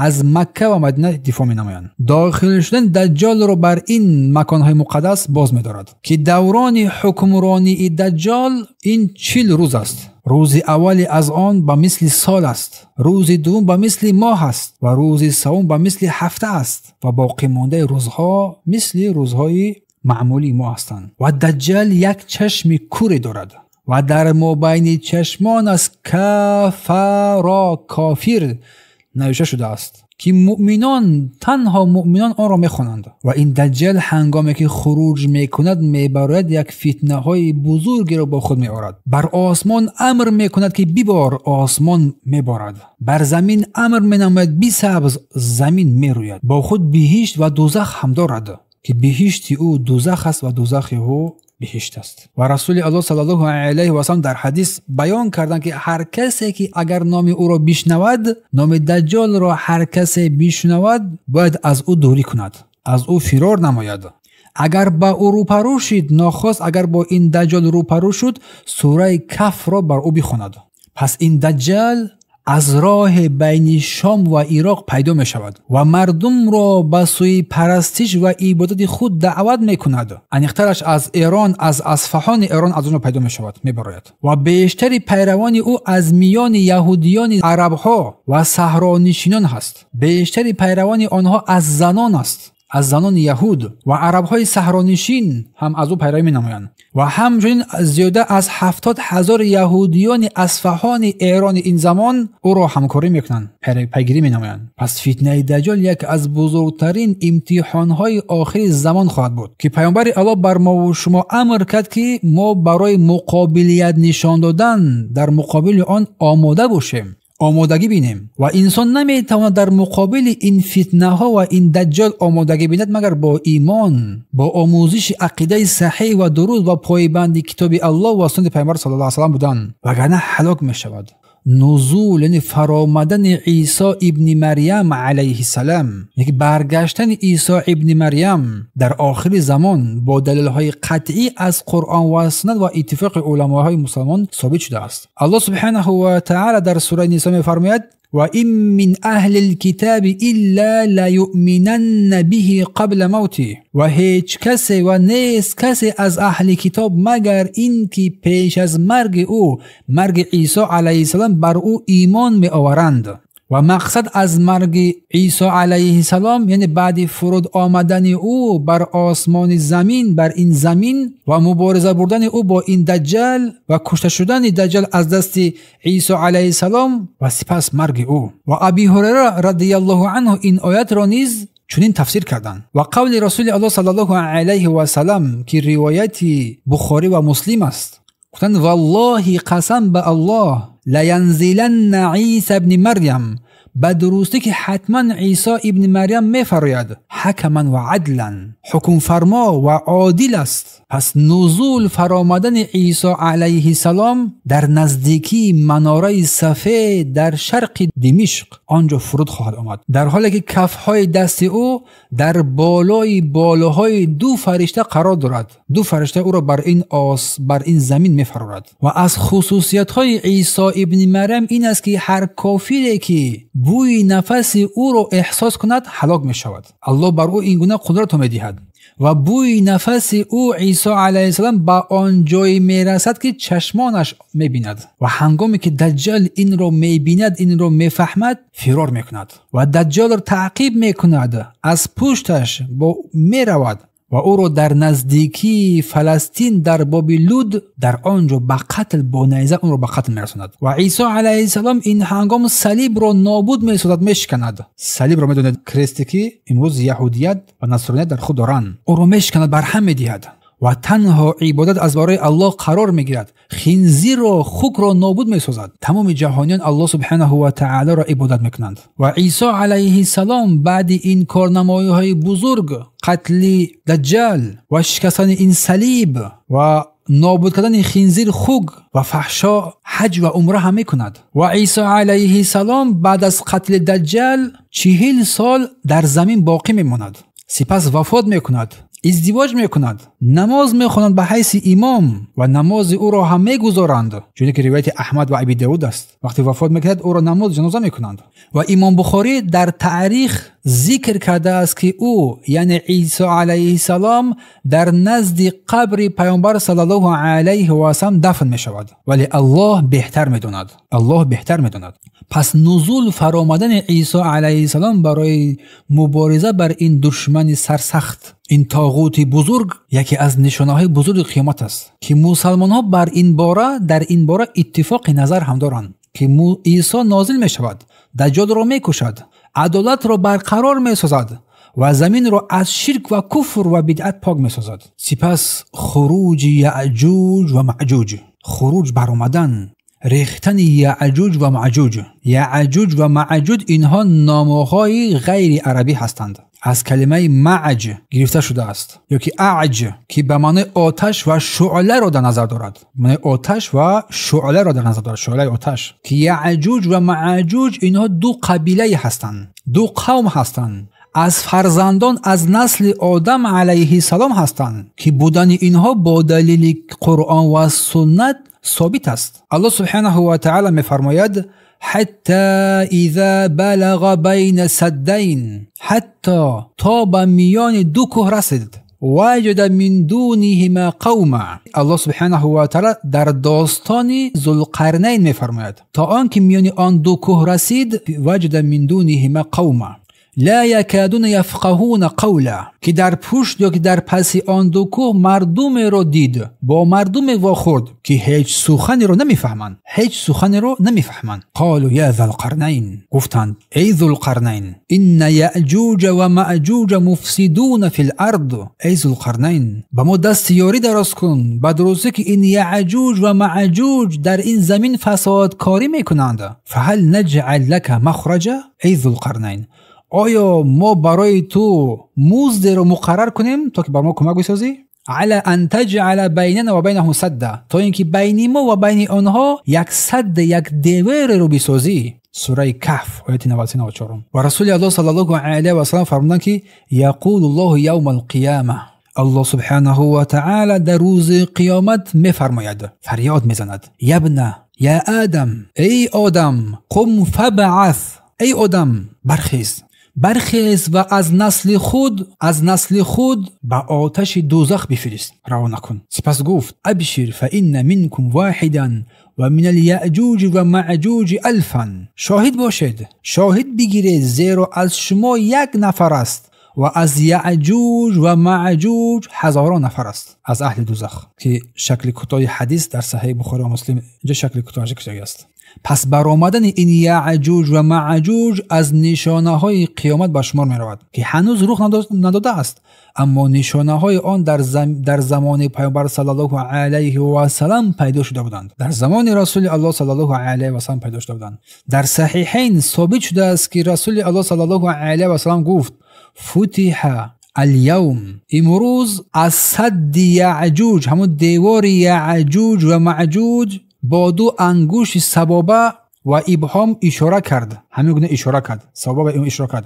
аз Макка ва Мадина дифоъ менамоянд. Дохил шудани даҷҷолро бар ин маконҳои муқаддас боз медорад ки даврони ҳукмронии даҷҷол ин 40 рӯз аст. Рӯзи аввали аз он ба мисли сол аст, рӯзи дуввум ба мисли моҳ аст ва рӯзи севум ба мисли ҳафта аст ва боқимондаи рӯзҳо мисли рӯзҳои маъмулии мо ҳастанд. Ва даҷҷал як чашми куре дорад ва дар мобайни чашмон аз кафаро, кофир навишта шудааст ки муъминон, танҳо муъминон онро мехонанд. Ва ин даҷҷал ҳангоме ки хуруҷ мекунад, мебарояд як фитнаҳои бузургеро бо худ меорад. Бар осмон амр мекунад ки бибор, осмон меборад. Бар замин амр менамояд бисабз, замин мерӯяд. Бо худ биҳишт ва дӯзах ҳам дорад ки биҳишти ӯ дӯзах аст ва дӯзахи ӯ биҳишт аст. Ва Расули Аллоҳ саллаллоҳу алайҳи васаллам дар ҳадис баён карданд, ки ҳар касе ки агар номи ӯро бишнавад, номи Даҷҷолро ҳар касе бишнавад, бояд аз ӯ дурӣ кунад, аз ӯ фирор намояд. Агар ба ӯ рӯпарӯ шид, нохост агар бо ин Даҷҷол рӯпарӯ шуд, сураи Кафро бар ӯ бихонад. Пас ин Даҷҷал аз роҳи байни Шом ва Ироқ пайдо мешавад ва мардумро ба сӯи парастиш ва ибодати худ даъват мекунад. Аниқтараш аз Эрон, аз Асфаҳони Эрон аз онҷо пайдо мешавад, мебарояд. Ва бештари пайравони ӯ аз миёни яҳудиёни арабҳо ва саҳронишинон ҳаст. Бештари пайравони онҳо аз занон аст, аз занони яҳуд ва арабҳои саҳронишин ҳам аз ӯ пайравӣ менамоянд. Ва ҳамчунин зиёда аз 70 ҳазор яҳудиёни Асфаҳони Эрони ин замон ӯро ҳамкорӣ мекунанд, пайгирӣ менамоянд. Пас фитнаи Даҷҷол як аз бузургтарин имтиҳонҳои охири замон хоҳад буд, ки Паёмбари Аллоҳ бар мо шумо амр кард, ки мо барои муқобилият нишон додан дар муқобили он омода бошем, омодагӣ бинем. Ва инсон наметавонад дар муқобили ин фитнаҳо ва ин Даҷҷол омодагӣ бинад, магар бо имон, бо омӯзиши ақидаи саҳеҳ ва дуруст ва пойбанди китоби Аллоҳ ва суннати Паёмбар саллаллоҳу алайҳи васаллам будан, вагарна ҳалок мешавад. Нузул, яъне фаромадани Исо ибни Марьям алайҳиссалам, яъне баргаштани Исо ибни Марьям дар охири замон бо далелҳои қатъӣ аз Қуръон ва суннат ва иттифоқи уламоҳои мусалмон собит шудааст. Аллоҳ субҳанаҳу ва таъала дар сураи Нисо мефармояд: ва ин мин аҳли лкитаби илла лаюъминанна биҳи қабла мавти. Ва ҳеҷ касе ва нест касе аз аҳли китоб магар ин ки пеш аз марги ӯ, марги Исо алайҳиссалом, бар ӯ имон меоваранд. Ва мақсад аз марги Исо алайҳиссалом, яъне баъди фуруд омадани ӯ бар осмони замин, бар ин замин ва мубориза бурдани ӯ бо ин Даҷҷал ва кушта шудани Даҷҷал аз дасти Исо алайҳиссалом ва сипас марги ӯ. Ва Аби Ҳурайра радияллоҳу анҳу ин оятро низ чунин тафсир карданд. Ва қавли Расули Аллоҳ саллаллоҳу алайҳи васаллам, ки ривояти Бухорӣ ва Муслим аст, гуфтанд: валлоҳи қасам ба Аллоҳ, лаянзиланна Исо ибни Марьям, ба дурустӣ ки ҳатман Исо ибни Марьям мефарояд, ҳакаман ва адлан, ҳукмфармо ва одил аст. Пас нузул, фаромадани Исо алайҳиссалом дар наздикии манораи сафед дар шарқи Димишқ онҷо фуруд хоҳад омад, дар ҳоле ки кафҳои дасти ӯ дар болои болоҳои ду фаришта қарор дорад. Ду фаришта ӯро бар ин замин мефарорад. Ва аз хусусиятҳои Исо ибни Марьям ин аст, ки ҳар кофире ки бӯи нафаси ӯро эҳсос кунад, ҳалок мешавад. Аллоҳ бар ӯ ин гуна қудратро медиҳад. Ва бӯи нафаси ӯ Исо алайҳиссалом ба он ҷое мерасад, ки чашмонаш мебинад. Ва ҳангоме ки Даҷҷал инро мебинад, инро мефаҳмад, фирор мекунад ва Даҷҷалро таъқиб мекунад, аз пушташ меравад ва ӯро дар наздикии Фаластин дар боби Луд дар он ҷо ба қатл бо найза онро ба қатл мерасонад. Ва Исо алайҳиссалом ин ҳангом салибро нобуд месозад, мешиканад. Салибро медонед, кресте ки имрӯз яҳудият ва насроният дар худ доранд, ӯро мешиканад, барҳам медиҳад ва танҳо ибодат аз барои Аллоҳ қарор мегирад. Хинзирро, хукро нобуд месозад. Тамоми ҷаҳониён Аллоҳ субҳанаҳу ва таъолоро ибодат мекунанд. Ва Исо алайҳиссалом баъди ин корнамоиҳои бузург, қатли Даҷҷал ва шикастани ин салиб ва нобуд кардани хинзир, хук ва фаҳшо, ҳаҷ ва умра ҳам мекунад. Ва Исо алайҳиссалом баъд аз қатли Даҷҷал 40 сол дар замин боқӣ мемонад. Сипас вафот мекунад, издивоҷ мекунад, намоз мехонад ба ҳайси имом ва намози ӯро ҳам мегузоранд, чуне ки ривояти Аҳмад ва Аби Давуд аст. Вақте вафот мекунад, ӯро намоз ҷаноза мекунанд. Ва Имом Бухорӣ дар таърих зикр кардааст, ки ӯ, яъне Исо алайҳиссалом, дар назди қабри Паёмбар саллаллоҳу алайҳи васаллам дафн мешавад. Вале Аллоҳ беҳтар медонад. Аллоҳ беҳтар медонад. Пас нузул, фаромадани Исо алайҳиссалом барои мубориза бар ин душмани сарсахт, ин тоғути бузург, яке аз нишонаҳои бузурги қиёмат аст, ки мусалмонҳо дар ин бора иттифоқи назар ҳам доранд, ки Исо нозил мешавад, Даҷҷолро мекушад, адолатро барқарор месозад ва заминро аз ширк ва куфр ва бидъат пок месозад. Сипас хуруҷи Яъҷуҷ ва Маъҷуҷ, хуруҷ баромадан, рехтани Яъҷуҷ ва Маъҷуҷ. Яъҷуҷ ва Маъҷуҷ инҳо номҳои ғайриарабӣ ҳастанд. аз калимаи маъҷ гирифта шудааст, ё ки аъҷ, ки ба маънои оташ ва шуъларо дар назар дорад. Маънои оташ ва шуъларо дар назар дорад, шуълаи оташ. Ки Яъҷуҷ ва Маъҷуҷ инҳо ду қабилае ҳастанд, ду қавм ҳастанд, аз фарзандон аз насли Одам алайҳиссалом ҳастанд, ки будани инҳо бо далели Қуръон ва суннат собит аст. Аллоҳ субҳанаҳу ва таъала мефармояд: ҳатто иза балаға байна саддайн, ҳатто то ба миёни ду кӯҳ расид. Ваҷада мин дуниҳима қавма. Аллоҳ субҳанаҳу ва таъала дар достони Зулқарнайн мефармояд, то он ки миёни он ду кӯҳ расид, ваҷада мин дуниҳима қавма ла якадуна яфқаҳуна қавла, ки дар пушт ё ки дар паси он ду кӯҳ мардумеро дид, бо мардуме вохӯрд, ки ҳеҷ суханеро намефаҳманд, ҳеҷ суханеро намефаҳманд. Қолу я Зулқарнайн, гуфтанд: эй Зулқарнайн, инна яъҷуҷа ва маъҷуҷа муфсидуна фил ард. Эй Зулқарнайн, ба мо дасти ёрӣ дароз кун, ба дурустӣ ки ин яъҷуҷ ва маъҷуҷ дар ин замин фасодкорӣ мекунанд. Фаҳал наҷъал лака махраҷа. Эй Зулқарнайн, оё мо барои ту муздеро муқаррар кунем, то ки бар мо кӯмак бисозӣ? Ала ан таҷъала байнана ва байнаҳум садда, то ин ки байни мо ва байни онҳо як садд, як девереро бисозӣ. Сураи Каҳф, ояти 93. Ва Расули Аллоҳ саллаллоҳу алайҳи васаллам фармуданд, ки яқулу Аллоҳу явма алқияма, Аллоҳ субҳанаҳу ва таъала дар рӯзи қиёмат мефармояд, фарёд мезанад: ябна я Одам, эй Одам, қум фабъас, эй Одам, бархез, бархез ва аз насли худ, аз насли худ ба оташи дӯзах бифирист, равона кун. Сипас гуфт: абшир фа инна минкум воҳидан ва мин аляъҷуҷи ва маъҷуҷи алфан. Шоҳид бошед, шоҳид бигиред, зеро аз шумо як нафар аст ва аз Яъҷуҷ ва Маъҷуҷ ҳазорон нафар аст аз аҳли дӯзах. Ки шакли кӯтоҳи ҳадис дар Саҳеҳи Бухорӣ ва Муслим инҷо шакли кӯтоҳаш кушода аст. Пас баромадани ин Яъҷуҷ ва Маъҷуҷ аз нишонаҳои қиёмат ба шумор меравад, ки ҳанӯз рух надодааст, аммо нишонаҳои он дар замони Паёмбар саллаллоҳу алайҳи васаллам пайдо шуда буданд, дар замони Расули Аллоҳ саллаллоҳу алайҳи васаллам пайдо шуда буданд. Дар Саҳиҳайн собит шудааст, ки Расули Аллоҳ саллаллоҳу алайҳи васаллам гуфт: футиҳа алявм, имрӯз аз садди Яъҷуҷ, ҳамон девори Яъҷуҷ ва Маъҷуҷ, бо ду ангушти сабоба ва ибҳом ишора кард, ҳамин гуна ишора кард, сабоба ва ишора кард,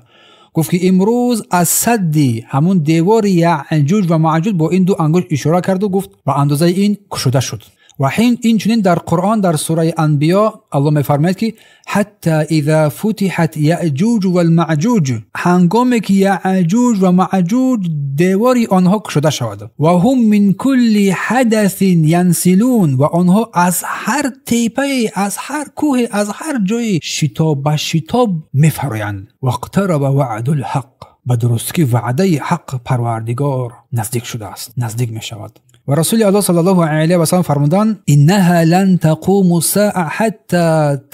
гуфт ки имрӯз аз садди ҳамон девори Яъҷуҷ ва Маъҷуҷ бо ин ду ангушт ишора карду гуфт ба андозаи ин кушода шуд. Ва инчунин дар Қуръон дар сураи Анбиё Аллоҳ мефармояд, ки ҳатто иза футиҳат яъҷуҷ валмаъҷуҷ, ҳангоме ки Яъҷуҷ ва Маъҷуҷ девори онҳо кушода шавад, ва ҳум мин кулли ҳадасин янсилун, ва онҳо аз ҳар тепае, аз ҳар кӯҳе, аз ҳар ҷое шитоб ба шитоб мефароянд. Вақтараба ваъдул ҳақ, ба дурустӣ ки ваъдаи ҳақ Парвардигор наздик шудааст, наздик мешавад. Ва Расули Аллоҳ саллаллоҳу алайҳи васаллам фармуданд: иннаҳа лан тақуму саа ҳатта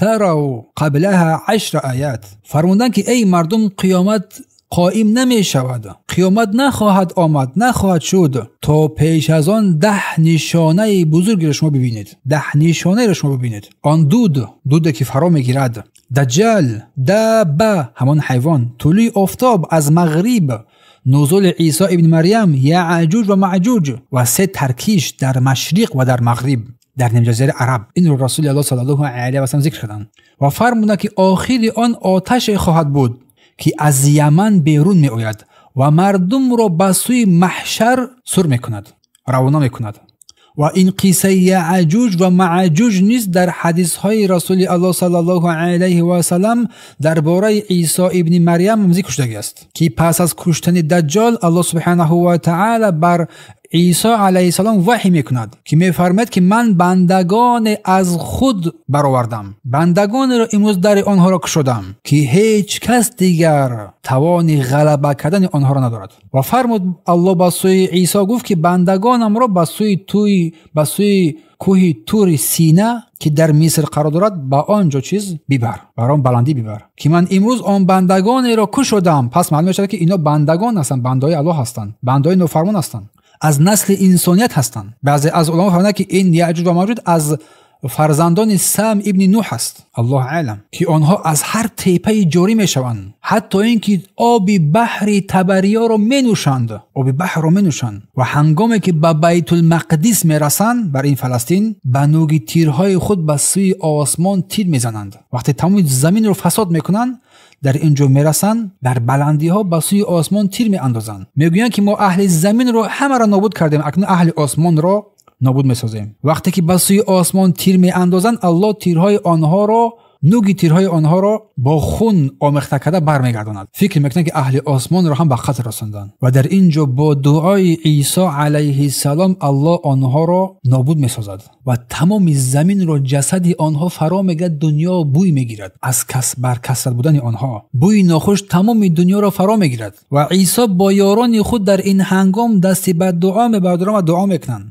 тарав қаблаҳа ашра аят. Фармуданд, ки эй мардум, қиёмат қоим намешавад, қиёмат нахоҳад омад, нахоҳад шуд, то пеш аз он 10 нишонаи бузургеро шумо бибинед, 10 нишонаеро шумо бибинед. Он дуд, дуде ки фаро мегирад, Даҷҷал, даба, ҳамон ҳайвон, тулӯи офтоб аз мағриб, нузули Исо ибни Марьям, Яъҷуҷ ва Маъҷуҷ ва 3 таркиш дар машриқ ва дар мағриб, дар нимҷазираи Араб. Инро Расули Аллоҳ саллаллоҳу алайҳи васаллам зикр карданд ва фармуданд, ки охири он оташе хоҳад буд, ки аз Яман берун меояд ва мардумро ба сӯи маҳшар сур мекунад, равона мекунад. Ва ин қиссаи Яъҷуҷ ва Маъҷуҷ низ дар ҳадисҳои Расули Аллоҳ саллаллоҳу алайҳи васаллам дар бораи Исо ибни Марьям зикр шудагиаст, ки пас аз куштани Даҷҷол Аллоҳ субҳанаҳу ва таъала бар Исо алайҳиссалом ваҳй мекунад, ки мефармояд, ки ман бандагоне аз худ баровардам, бандагонеро имрӯз дари онҳоро кушодам, ки ҳеҷ кас дигар тавони ғалаба кардани онҳоро надорад. Ва фармуд Аллоҳ ба сӯи Исо гуфт, ки бандагонамро ба сӯи кӯҳи Тури Сина, ки дар Миср қарор дорад, ба он ҷо чиз бибар, бар он баландӣ бибар, ки ман имрӯз он бандагонеро кушодам. Пас маълум мешавад, ки ино бандагон ҳастанд, бандаҳои Аллоҳ ҳастанд, бандаҳои нофармон ҳастанд, аз насли инсоният ҳастанд. Баъзе аз уламо фармуданд, ки ин Яъҷуҷ ва Маъҷуҷ аз фарзандони Сам ибни Нуҳ аст, Аллоҳ аълам, ки онҳо аз ҳар теппаи ҷорӣ мешаванд, ҳатто ин ки оби баҳри Табариёро менӯшанд, оби баҳрро менӯшанд ва ҳангоме ки ба Байтулмақдис мерасанд, бар ин Фаластин, ба нӯги тирҳои худ ба сӯи осмон тир мезананд. Вақте тамоми заминро фасод мекунанд, дар ин ҷо мерасанд, дар баландиҳо ба сӯи осмон тир меандозанд. Мегӯянд ки мо аҳли заминро ҳамаро нобуд кардем, акнун аҳли осмонро нобуд месозем. Вақте ки ба сӯи осмон тир меандозанд, Аллоҳ тирҳои онҳоро, нӯги тирҳои онҳоро бо хун омехта карда бармегардонад. Фикр мекунанд ки аҳли осмонро ҳам ба қатл расонданд ва дар ин ҷо бо дуои Исо алайҳиссалом Аллоҳ онҳоро нобуд месозад ва тамоми заминро ҷасади онҳо фаро мегирад, дунё бӯй мегирад аз баркасрат будани онҳо. Бӯи нохуш тамоми дунёро фаро мегирад ва Исо бо ёрони худ дар ин ҳангом дасти ба дуо мебардоранд ва дуо мекунанд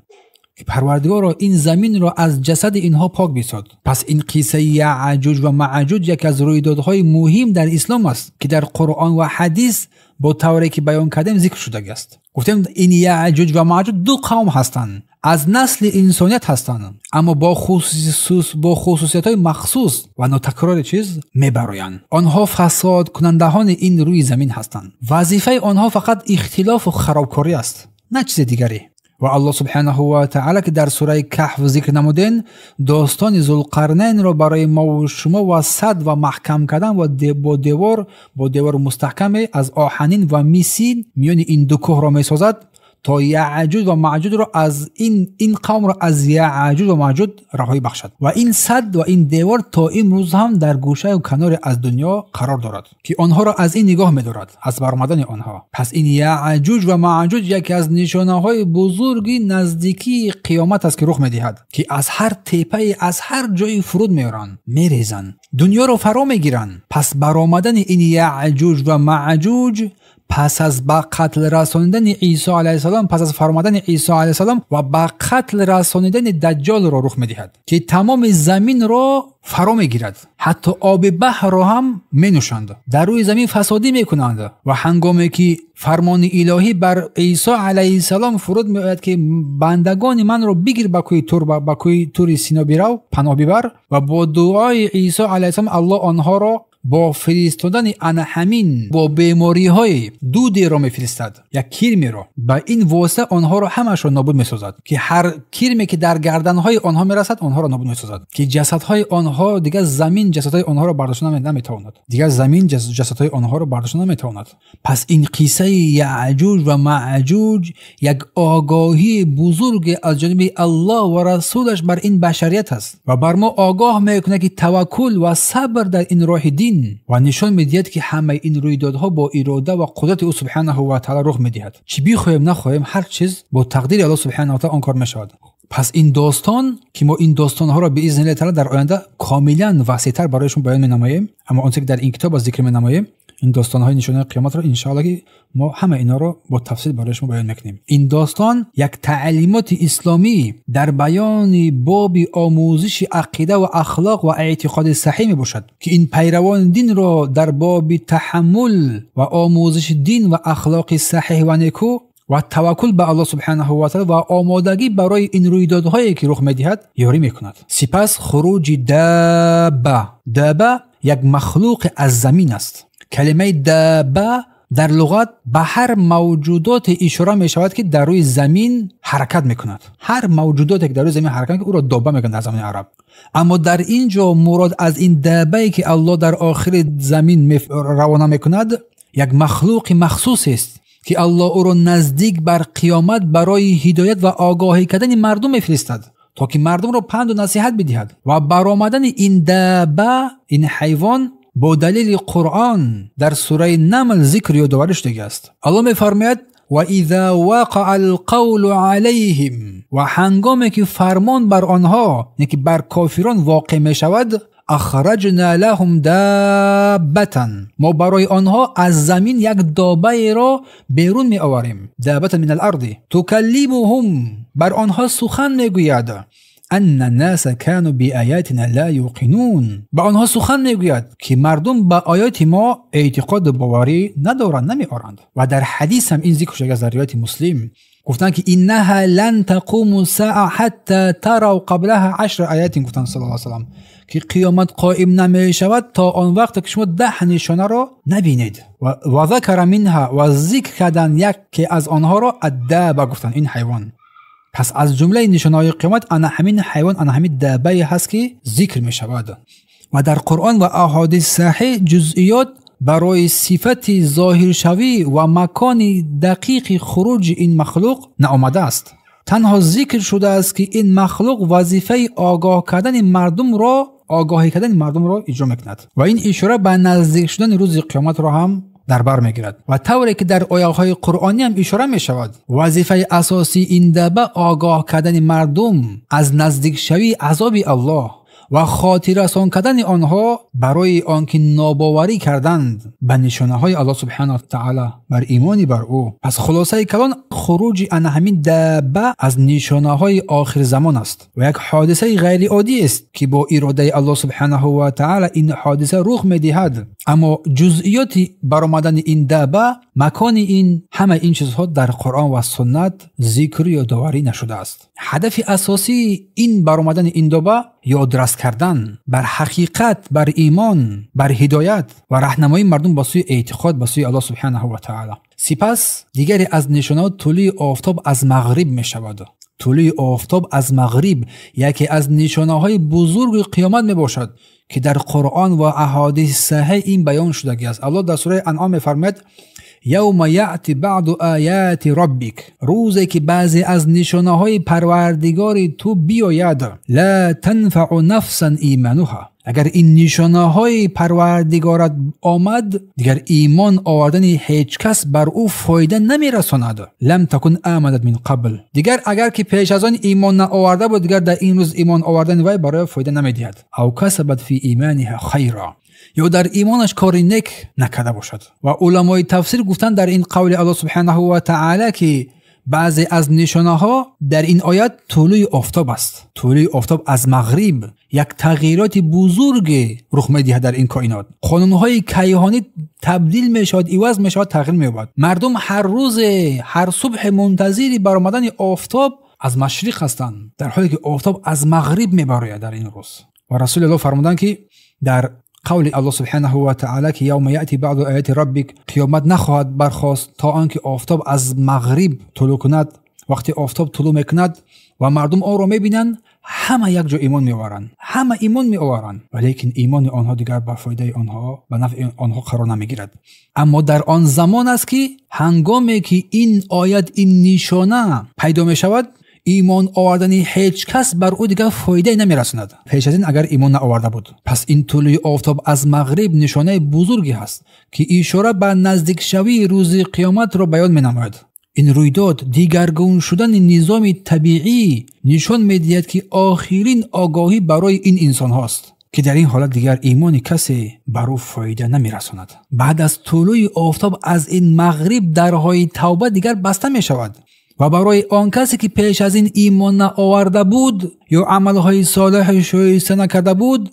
ки Парвардигоро ин заминро аз ҷасади инҳо пок бисоз. Пас ин қиссаи Яъҷуҷ ва Маъҷуҷ яке аз рӯйдодҳои муҳим дар ислом аст, ки дар Қуръон ва ҳадис бо тавре ки баён кардем зикр шудааст. Гуфтем ин Яъҷуҷ ва Маъҷуҷ ду қавм ҳастанд, аз насли инсоният ҳастанд, аммо бо хусусиятҳои махсус ва нотакрори чиз мебароянд. Онҳо фасодкунандаҳони ин рӯи замин ҳастанд. Вазифаи онҳо фақат ихтилофу харобкорӣ аст, на чизи дигаре. Ва Аллоҳ субҳанаҳу ва таъала ки дар сураи Каҳф зикр намудем, достони Зулқарнайнро барои мо ва шумо ва сад ва маҳкам кардан ва бо девори мустаҳкаме аз оҳанин ва мисин миёни ин ду кӯҳро месозад то Яъҷуҷ ва Маъҷуҷро аз ин қавмро аз Яъҷуҷ ва Маъҷуҷ раҳоӣ бахшад. Ва ин сад ва ин девор то имрӯз ҳам дар гӯшаю канори аз дунё қарор дорад, ки онҳоро аз ин нигоҳ медорад, аз баромадани онҳо. Пас ин Яъҷуҷ ва Маъҷуҷ яке аз нишонаҳои бузурги наздикии қиёмат аст, ки рух медиҳад, ки аз ҳар теппае, аз ҳар ҷойи фуруд меоранд, мерезанд, дунёро фаро мегиранд. Пас баромадани ин Яъҷуҷ ва Маъҷуҷ пас аз ба қатл расонидани Исо алайҳиссалом, пас аз фаромадани Исо алайҳиссалом ва ба қатл расонидани Даҷҷолро рух медиҳад, ки тамоми заминро фаро мегирад, ҳатто оби баҳрро ҳам менӯшанд, дар рӯи замин фасодӣ мекунанд. Ва ҳангоме ки фармони илоҳӣ бар Исо алайҳиссалом фуруд меояд, ки бандагони манро бигир ба кӯҳи Тур, ба кӯҳи Тури Сино бирав, паноҳ бибар, ва бо дуои Исо алайҳиссалом Аллоҳ онҳоро бо фиристодани ана ҳамин бо бемориҳои дудеро мефиристад, як кирмеро. Ба ин восита онҳоро ҳамашро нобуд месозад, ки ҳар кирме ки дар гарданҳои онҳо мерасад, онҳоро нобуд месозад, ки ҷасадҳои онҳо дигар замин ҷасадҳои онҳоро бардошта наметавонад, дигар замин ҷасадҳои онҳоро бардошта наметавонад. Пас ин қиссаи Яъҷуҷ ва Маъҷуҷ як огоҳии бузурге аз ҷониби Аллоҳ ва расулаш бар ин башарият аст ва бар мо огоҳ мекунад, ки таваккул ва сабр дар ин роҳи дин, ва нишон медиҳад, ки ҳамаи ин рӯйдодҳо бо ирода ва қудрати ӯ субҳанаҳу ва таъала рух медиҳад. Чӣ бихоҳем нахоҳем, ҳар чиз бо тақдири Аллоҳ субҳанаҳу ва таъала он кор мешавад. Пас ин достон, ки мо ин достонҳоро биизни таъала дар оянда комилан васеътар барои шумо баён менамоем, аммо он чизе ки дар ин китоб аз зикр менамоем, ин достонҳои нишонаи қиёматро иншоаллоҳ ки мо ҳама инҳоро бо тафсил барои шумо баён мекунем. Ин достон як таълимоти исломӣ дар баёни боби омӯзиши ақида ва ахлоқ ва эътиқоди саҳеҳ мебошад, ки ин пайравони динро дар боби таҳаммул ва омӯзиши дин ва ахлоқи саҳеҳ ва некӯ ва таваккул ба Аллоҳ субҳанаҳу ва таъала ва омодагӣ барои ин рӯйдодҳое ки рух медиҳад ёрӣ мекунад. Сипас хуруҷи даба. Даба як махлуқи аз замин аст. Калимаи даба дар луғат ба ҳар мавҷудоте ишора мешавад, ки дар рӯи замин ҳаракат мекунад. Ҳар мавҷудоте ки дар рӯи замин ҳаракат мекунад, ӯро доба мегӯянд дар замони араб. Аммо дар ин ҷо мурод аз ин дабае ки Аллоҳ дар охири замин равона мекунад, як махлуқи махсусест, ки Аллоҳ ӯро наздик бар қиёмат барои ҳидоят ва огоҳӣ кардани мардум мефиристад, то ки мардумро панду насиҳат бидиҳад. Ва баромадани ин даба, ин ҳайвон бо далели Қуръон дар сураи Намл зикр ёдоварӣ шудааст. Аллоҳ мефармояд: ва иза вақаа алқавлу алайҳим, ва ҳангоме ки фармон бар онҳо, яъне ки бар кофирон воқеъ мешавад, ахраҷна лаҳум даббатан, мо барои онҳо аз замин як добаеро берун меоварем. Даббатан мин ал-арди тукаллимуҳум, бар онҳо сухан мегӯяд. Анна наса кану биаятина ла юқинун, ба онҳо сухан мегӯяд, ки мардум ба оёти мо эътиқоду боварӣ надоранд, намеоранд. Ва дар ҳадис ҳам ин зикр шудааст дар ривояти Муслим, Гуфтанд ки иннаҳа лан тақуму саа ҳатта тарав қаблаҳа 10 аятин, гуфтанд саллаллоҳу алайҳи васаллам, ки қиёмат қоим намешавад то он вақте ки шумо 10 нишонаро набинед. Ва закара минҳа, ва зикр кардан яке аз онҳоро аддаба, гуфтанд ин ҳайвон. Пас аз ҷумлаи нишонаҳои қиёмат ана ҳамин ҳайвон, ана ҳамин дабае ҳаст ки зикр мешавад. Ва дар Қуръон ва аҳодис саҳеҳ ҷузъиёт барои сифати зоҳиршавӣ ва макони дақиқи хуруҷи ин махлуқ наомадааст. Танҳо зикр шудааст ки ин махлуқ вазифаи огоҳ кардани мардумро, огоҳӣ кардани мардумро иҷро мекунад ва ин ишора ба наздик шудани рӯзи қиёматро ҳам дар бар мегирад. Ва тавре ки дар ояҳои қуръонӣ ҳам ишора мешавад, вазифаи асосии ин даба огоҳ кардани мардум аз наздикшавии азоби Аллоҳ ва хотиррасон кардани онҳо барои он ки нобоварӣ карданд ба нишонаҳои Аллоҳ субҳанаҳу ва таъала, бар имони бар ӯ. Пас хулосаи калон, хуруҷи ана ҳамин даба аз нишонаҳои охирзамон аст ва як ҳодисаи ғайриоддӣ аст ки бо иродаи Аллоҳ субҳанаҳу ва таъала ин ҳодиса рух медиҳад. Аммо ҷузъиёти баромадани ин даба, макони ин, ҳамаи ин чизҳо дар Қуръон ва суннат зикр ё доварӣ нашудааст. Ҳадафи асосии ин баромадани ин даба ёдрас кардан бар ҳақиқат, бар имон, бар ҳидоят ва раҳнамоии мардум ба сӯи эътиқод ба сӯи Аллоҳ субҳанаҳу ва таъала. Сипас дигаре аз нишонаҳо тулӯи офтоб аз мағриб мешавад. Тулӯи офтоб аз мағриб яке аз нишонаҳои бузурги қиёмат мебошад ки дар Қуръон ва аҳодиси саҳеҳ ин баён шудагиаст. Аллоҳ дар сураи Анъом мефармояд: یوم یأتی بعض آیات ربک، روزی که بعضی از نشانه‌های پروردگار تو بیاید، لا تنفع نفسا ایمانها، اگر این نشانه‌های پروردگارت آمد دیگر ایمان آوردن هیچ کس بر او فایده نمیرساند. لم تکن آمدت من قبل، دیگر اگر که پیش از آن ایمان نآورده بود دیگر در این روز ایمان آوردن وی برای فایده نمیدهد. او کسبت فی ایمانها خیرا، یا در ایمانش کاری نیک نکرده باشد. و علمای تفسیر گفتند در این قول الله سبحانه و تعالی که بعضی از نشانه ها در این آیت طلوع آفتاب است. طلوع آفتاب از مغرب یک تغییرات بزرگ رخ می‌دهد در این کائنات. قانون‌های کیهانی تبدیل می‌شود، عوض می‌شود، تغییر می‌یابد. مردم هر روز هر صبح منتظر برآمدن آفتاب از مشرق هستند، در حالی که آفتاب از مغرب می‌براید در این روز. و رسول الله فرمودند که در قول الله سبحانه و تعالی که یوم یأتی بعض آیات ربک، قیامت نخواهد برخاست تا آنکه آفتاب از مغرب طلوع کند. وقتی آفتاب طلوع میکند و مردم آن را میبینند، همه یک جا ایمان میآورند، همه ایمان میآورند، ولیکن ایمان آنها دیگر به فایده آنها، به نفع آنها قرار نمیگیرد. اما در آن زمان است که هنگامی که این آیت، این نشانه پیدا میشود، ایمان آوردن هیچ کس بر او دیگر فایده نمیرساند. پیش از این اگر ایمان نآورده بود. پس این طلوع آفتاب از مغرب نشانه بزرگی هست که اشاره به نزدیک شوی روز قیامت را بیان مینماید. این رویداد دیگرگون شدن نظام طبیعی نشان میدهد که آخرین آگاهی برای این انسان هاست که در این حالت دیگر ایمان کسی بر او فایده نمیرساند. بعد از طلوع آفتاب از این مغرب درهای توبه دیگر بسته میشود و برای آن کسی که پیش از این ایمان نآورده بود یا عملهای صالح شایسته نکرده بود،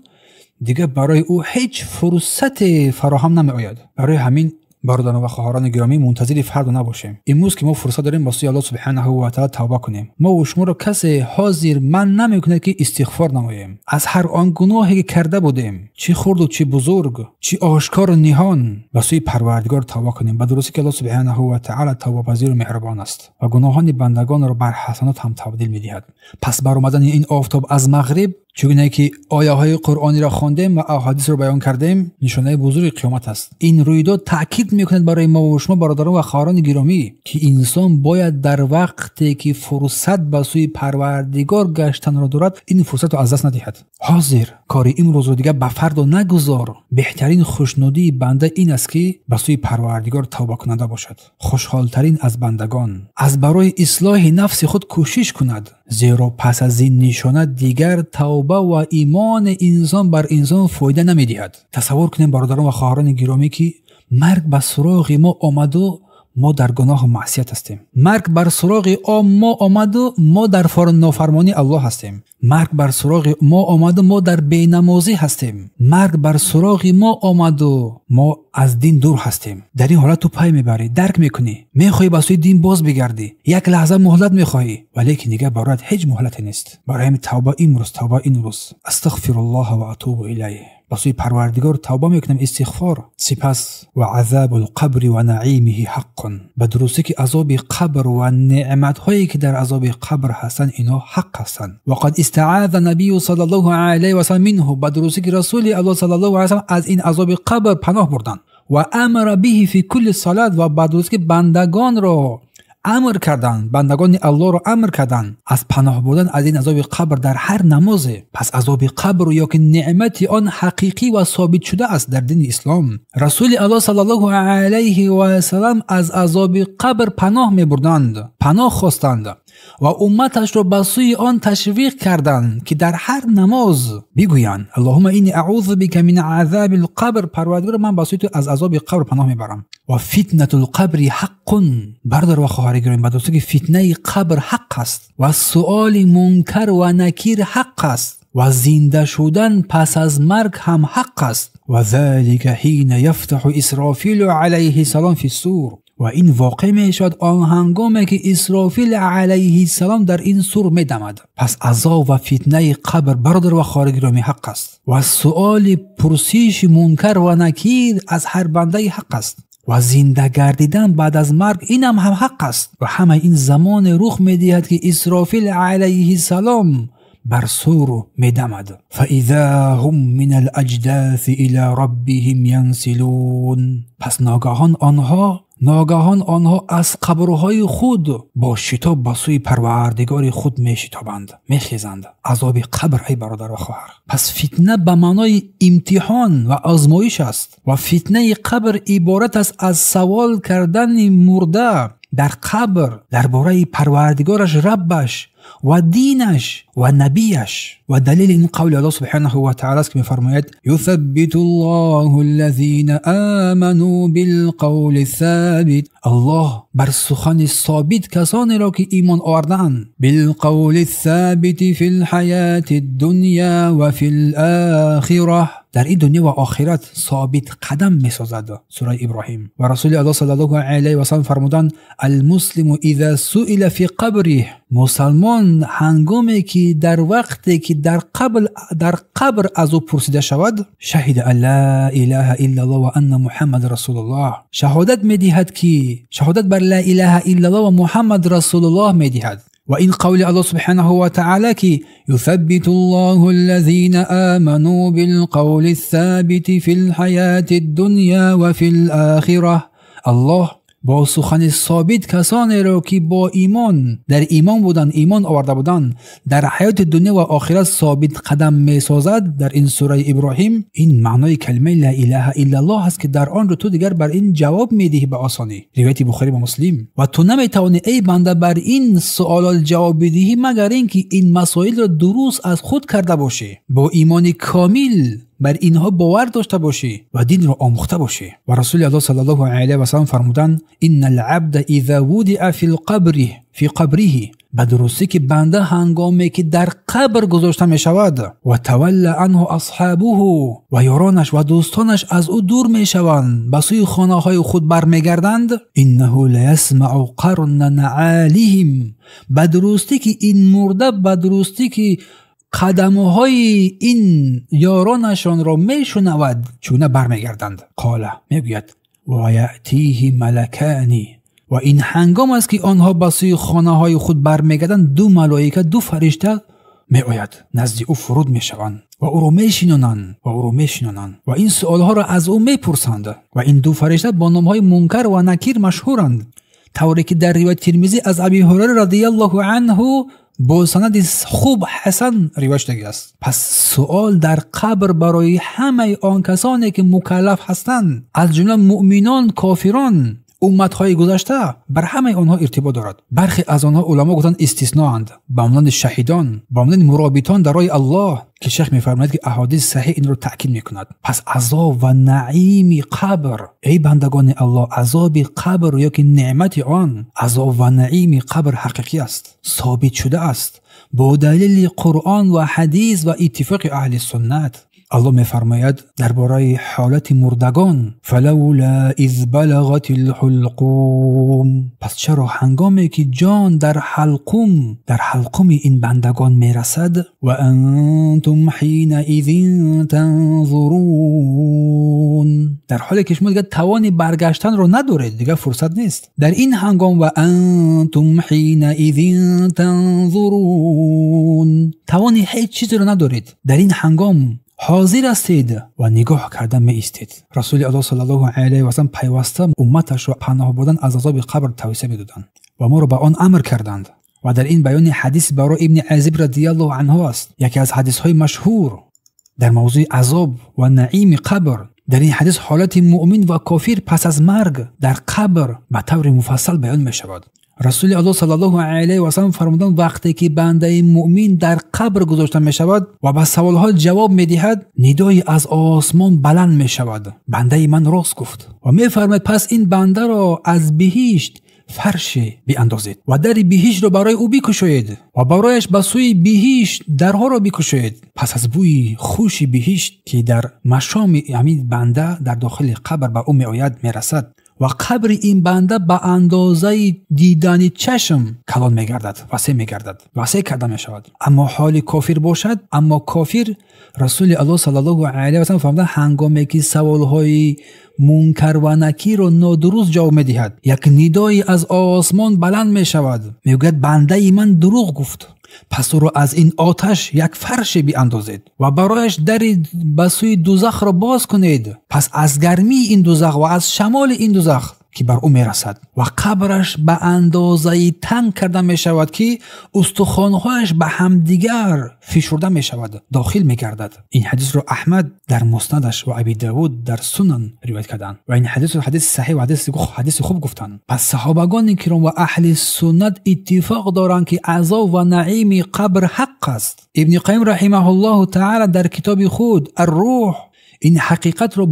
دیگر برای او هیچ فرصت فراهم نمی آید. برای همین برادران و خواهران گرامی، منتظر فردا نباشیم. امروز که ما فرصت داریم با سوی الله سبحانه و تعالی توبه کنیم. ما و شما را کسی حاضر من نمیکنه که استغفار نماییم از هر آن گناهی که کرده بودیم، چی خرد و چی بزرگ، چی آشکار و نهان، به سوی پروردگار توبه کنیم. به درستی که الله سبحانه و تعالی توبه پذیر و مهربان است و گناهان بندگان را بر حسنات هم تبدیل میدهد. پس برآمدن این آفتاب از مغرب، چگونه که آیه های قرآنی را خواندیم و احادیث را بیان کردیم، نشانه بزرگ قیامت است. این رویداد تاکید میکند برای ما و شما برادران و خواهران گرامی که انسان باید در وقتی که فرصت به سوی پروردگار گشتن را دارد، این فرصت را از دست ندهد. حاضر کار امروز را دیگر به فردا نگذار. بهترین خوشنودی بنده این است که به سوی پروردگار توبه کننده باشد. خوشحالترین از بندگان از برای اصلاح نفس خود کوشش کند، زیرا پس از این نشانه دیگر توبه و ایمان انسان بر انسان فایده نمیدهد. تصور کنیم برادران و خواهران گرامی که مرگ به سراغ ما آمد و мо дар гуноҳу маъсият ҳастем. Марг бар суроғи мо омаду мо дар нофармонии Аллоҳ ҳастем. Марг бар суроғи мо омаду мо дар бенамозӣ ҳастем. Марг бар суроғи мо омаду мо аз дин дур ҳастем. Дар ин ҳолат ту пай мебарӣ, дарк мекунӣ, мехоҳӣ ба сӯи дин боз бигардӣ, як лаҳза муҳлат мехоҳӣ, валекин дигар бароят ҳеҷ муҳлате нест. Барои ҳамин тавба имрӯз, тавба ин рӯз. Астағфируллоҳ ва атубу илайҳ. Ба сӯи Парвардигор тавба мекунам, истиғфор. Сипас ва азабул қабри ва наимиҳи ҳаққун. Ба дурустӣ ки азоби қабр ва неъматҳое ки дар азоби қабр ҳастанд, инҳо ҳақ ҳастанд. Ва қад истааза набию саллаллоҳу алайҳи васаллам минҳу. Ба дурустӣ ки Расули Аллоҳ саллаллоҳу алайҳи васаллам аз ин азоби қабр паноҳ бурданд. Ва амара биҳи фи кулли салат. Ва ба дурустӣ ки бандагонро амр карданд, бандагони Аллоҳро амр карданд аз паноҳ бурдан аз ин азоби қабр дар ҳар намозе. Пас азоби қабр ё ки неъмати он ҳақиқӣ ва собит шуда аст дар дини ислом. Расули Аллоҳ саллаллоҳу алайҳи васаллам аз азоби қабр паноҳ мебурданд, паноҳ хостанд ва умматашро ба сӯи он ташвиқ карданд ки дар ҳар намоз бигӯянд: Аллоҳумма инни аъузу бика мин азабил қабр. Парвардигоро, ман ба сӯи ту аз азоби қабр паноҳ мебарам. Ва фитнатул қабри ҳаққун. Бародар ва хоҳари гиромӣ, ба дурустӣ ки фитнаи қабр ҳақ аст ва суоли мункар ва накир ҳақ аст ва зинда шудан пас аз марг ҳам ҳақ аст. Ва залика ҳина яфтаҳу Исрофилу алайҳи салом фи сур. Ва ин воқеъ мешавад он ҳангоме ки Исрофил алайҳиссалом дар ин сур медамад. Пас азоб ва фитнаи қабр, бародар ва хоҳари гиромӣ, ҳақ аст ва суоли пурсиши мункар ва накир аз ҳар бандаи ҳақ аст ва зинда гардидан баъд аз марг инам ҳам ҳақ аст. Ва ҳама ин замоне рух медиҳад ки Исрофил алайҳиссалом бар сур медамад. فإذا هم من الأجداث إلى ربهم ينسلون. پس ناگهان آنها از قبرهای خود با شتاب به سوی پروردگار خود میشتابند، میخیزند. عذاب قبر ای برادر و خواهر. پس فتنه به معنای امتحان و آزمایش است و فتنه قبر عبارت است از سوال کردن مرده در قبر درباره پروردگارش، ربش و دینش و نبیش. و دلیل این قول الله سبحانه و تعالی است که می‌فرماید: یثبت الله الذین آمنوا بالقول الثابت. الله بر سخن ثابت کسانی را که ایمان آوردند، بالقول الثابت فی الحیات الدنیا و فی الآخرة، در این دنیا و آخرت ثابت قدم می‌سازد. سوره ابراهیم. و رسول الله صلی الله علیه و سلم فرمودند: المسلم اذا سئل فی قبره. مسلمان هنگامی که در وقتی که در قبر از او پرسیده شود، شهد ان لا اله الا الله و ان محمد رسول الله، شهادت می‌دهد که شهادت بر لا اله الا الله و محمد رسول الله می‌دهد. و این قول الله سبحانه و تعالی که یثبت الله الذین آمنوا بالقول الثابت فی الحیات الدنیا و فی الآخرة. الله با سخن ثابت کسانی را که با ایمان در ایمان بودند، ایمان آورده بودند، در حیات دنیا و آخرت ثابت قدم میسازد. در این سوره ابراهیم این معنای کلمه لا اله الا الله است که در آن رو تو دیگر بر این جواب میدهی به آسانی. روایت بخاری و مسلم. و تو نمیتوانی ای بنده بر این سوالات جواب بدهی مگر اینکه این مسائل را درست از خود کرده باشی، با ایمان کامل بر اینها باور داشته باشی و دین را آموخته باشی. و رسول الله صلی الله علیه و سلم فرمودند: ان العبد اذا وضع فی القبر فی قبره. به درستی که بنده هنگامی که در قبر گذاشته می شود و تول عنه اصحابه، و یارانش و دوستانش از او دور می شوند، به سوی خانه های خود برمیگردند، انه لیسمع قرن نعالهم. به درستی که این مرده، به درستی که قدمهای این یارانشان را میشنود چونه برمیگردند. قاله، میگوید: و یأتیه ملکانی. و این هنگام است که آنها به سوی خانه های خود برمیگردند، دو ملائکه، دو فرشته می آید نزد او فرود میشوند و او را میشینانند و او را میشینانند و این سوالها را از او میپرسند. و این دو فرشته با نام های منکر و نکیر مشهورند، طوری که در روایت ترمذی از ابی هریره رضی الله عنه با سند خوب حسن روایت شده است. پس سوال در قبر برای همه آن کسانی که مکلف هستند، از جمله مؤمنان، کافران، Умматҳои гузашта бар ҳамаи онҳо иртибот дорад. Бархе аз онҳо уламо гуфтанд истисноанд, ба монанди шаҳидон, ба монанди муробитон дар роҳи Аллоҳ, ки шайх мефармояд, ки аҳодиси саҳеҳ инро таъкид мекунад. Пас азоб ва наими қабр, эй бандагони Аллоҳ, азоби қабр ё ки неъмати он, азоб ва наими қабр ҳақиқӣ аст, собит шуда аст бо далели Қуръон ва ҳадис ва иттифоқи аҳли суннат. Аллоҳ мефармояд дар бораи ҳолати мурдагон: фалавла из балағати лҳулқум. Пас чаро ҳангоме ки ҷон дар ҳалқум, дар ҳалқуми ин бандагон мерасад, ва антум ҳинаизин танзурун, дар ҳоле ки шумо дигар тавони баргаштанро надоред, дигар фурсат нест. Дар ин ҳангом ва антум ҳинаизин танзурун, тавони ҳеҷ чизеро надоред. Дар ин ҳангом ҳозир ҳастед ва нигоҳ карда меистед. Расули Аллоҳ саллаллоҳу алайҳи васаллам пайваста умматашро паноҳ бурдан аз азоби қабр тавсия медоданд ва моро ба он амр карданд. Ва дар ин баёни ҳадис барои Ибни Азиб радиаллоҳу анҳу аст, яке аз ҳадисҳои машҳур дар мавзӯи азоб ва наими қабр. Дар ин ҳадис ҳолати муъмин ва кофир пас аз марг дар қабр ба таври муфассал баён мешавад. Расули Аллоҳ саллаллоҳу алайҳи васаллам фармуданд: вақте ки бандаи муъмин дар қабр гузошта мешавад ва ба саволҳо ҷавоб медиҳад, нидое аз осмон баланд мешавад: бандаи ман рост гуфт. Ва мефармояд: пас ин бандаро аз биҳишт фарше биандозед ва дари биҳиштро барои ӯ бикушоед ва барояш ба сӯи биҳишт дарҳоро бикушоед. Пас аз бӯи хуши биҳишт, ки дар машоми ҳамин банда дар дохили қабр ба ӯ меояд, мерасад ва қабри ин банда ба андозаи дидани чашм калон мегардад, васеъ мегардад, васеъ карда мешавад. Аммо ҳоли кофир бошад, аммо кофир, Расули Аллоҳ саллаллоҳу алайҳи васаллам фармуданд: ҳангоме ки саволҳои мункар ва накирро нодуруст ҷавоб медиҳад, як нидое аз осмон баланд мешавад, мегӯяд: бандаи ман дурӯғ гуфт, пас ӯро аз ин оташ як фарше биандозед ва барояш дари ба сӯи дузахро боз кунед. Пас аз гармии ин дузах ва аз шамоли ин дузах ки бар ӯ мерасад ва қабраш ба андозаи танг карда мешавад, ки устухонҳояш ба ҳамдигар фишурда мешавад, дохил мегардад. Ин ҳадисро Аҳмад дар муснадаш ва Аби Давуд дар Сунан ривоят карданд ва ин ҳадисро ҳадиси саҳеҳ ва ҳадиси хуб гуфтанд. Пас саҳобагони киром ва аҳли суннат иттифоқ доранд, ки азоб ва наими қабр ҳақ аст. Ибни Қайим раҳимаҳуллоҳу таъала дар китоби худ Ар-Рӯҳ ин ҳақиқатро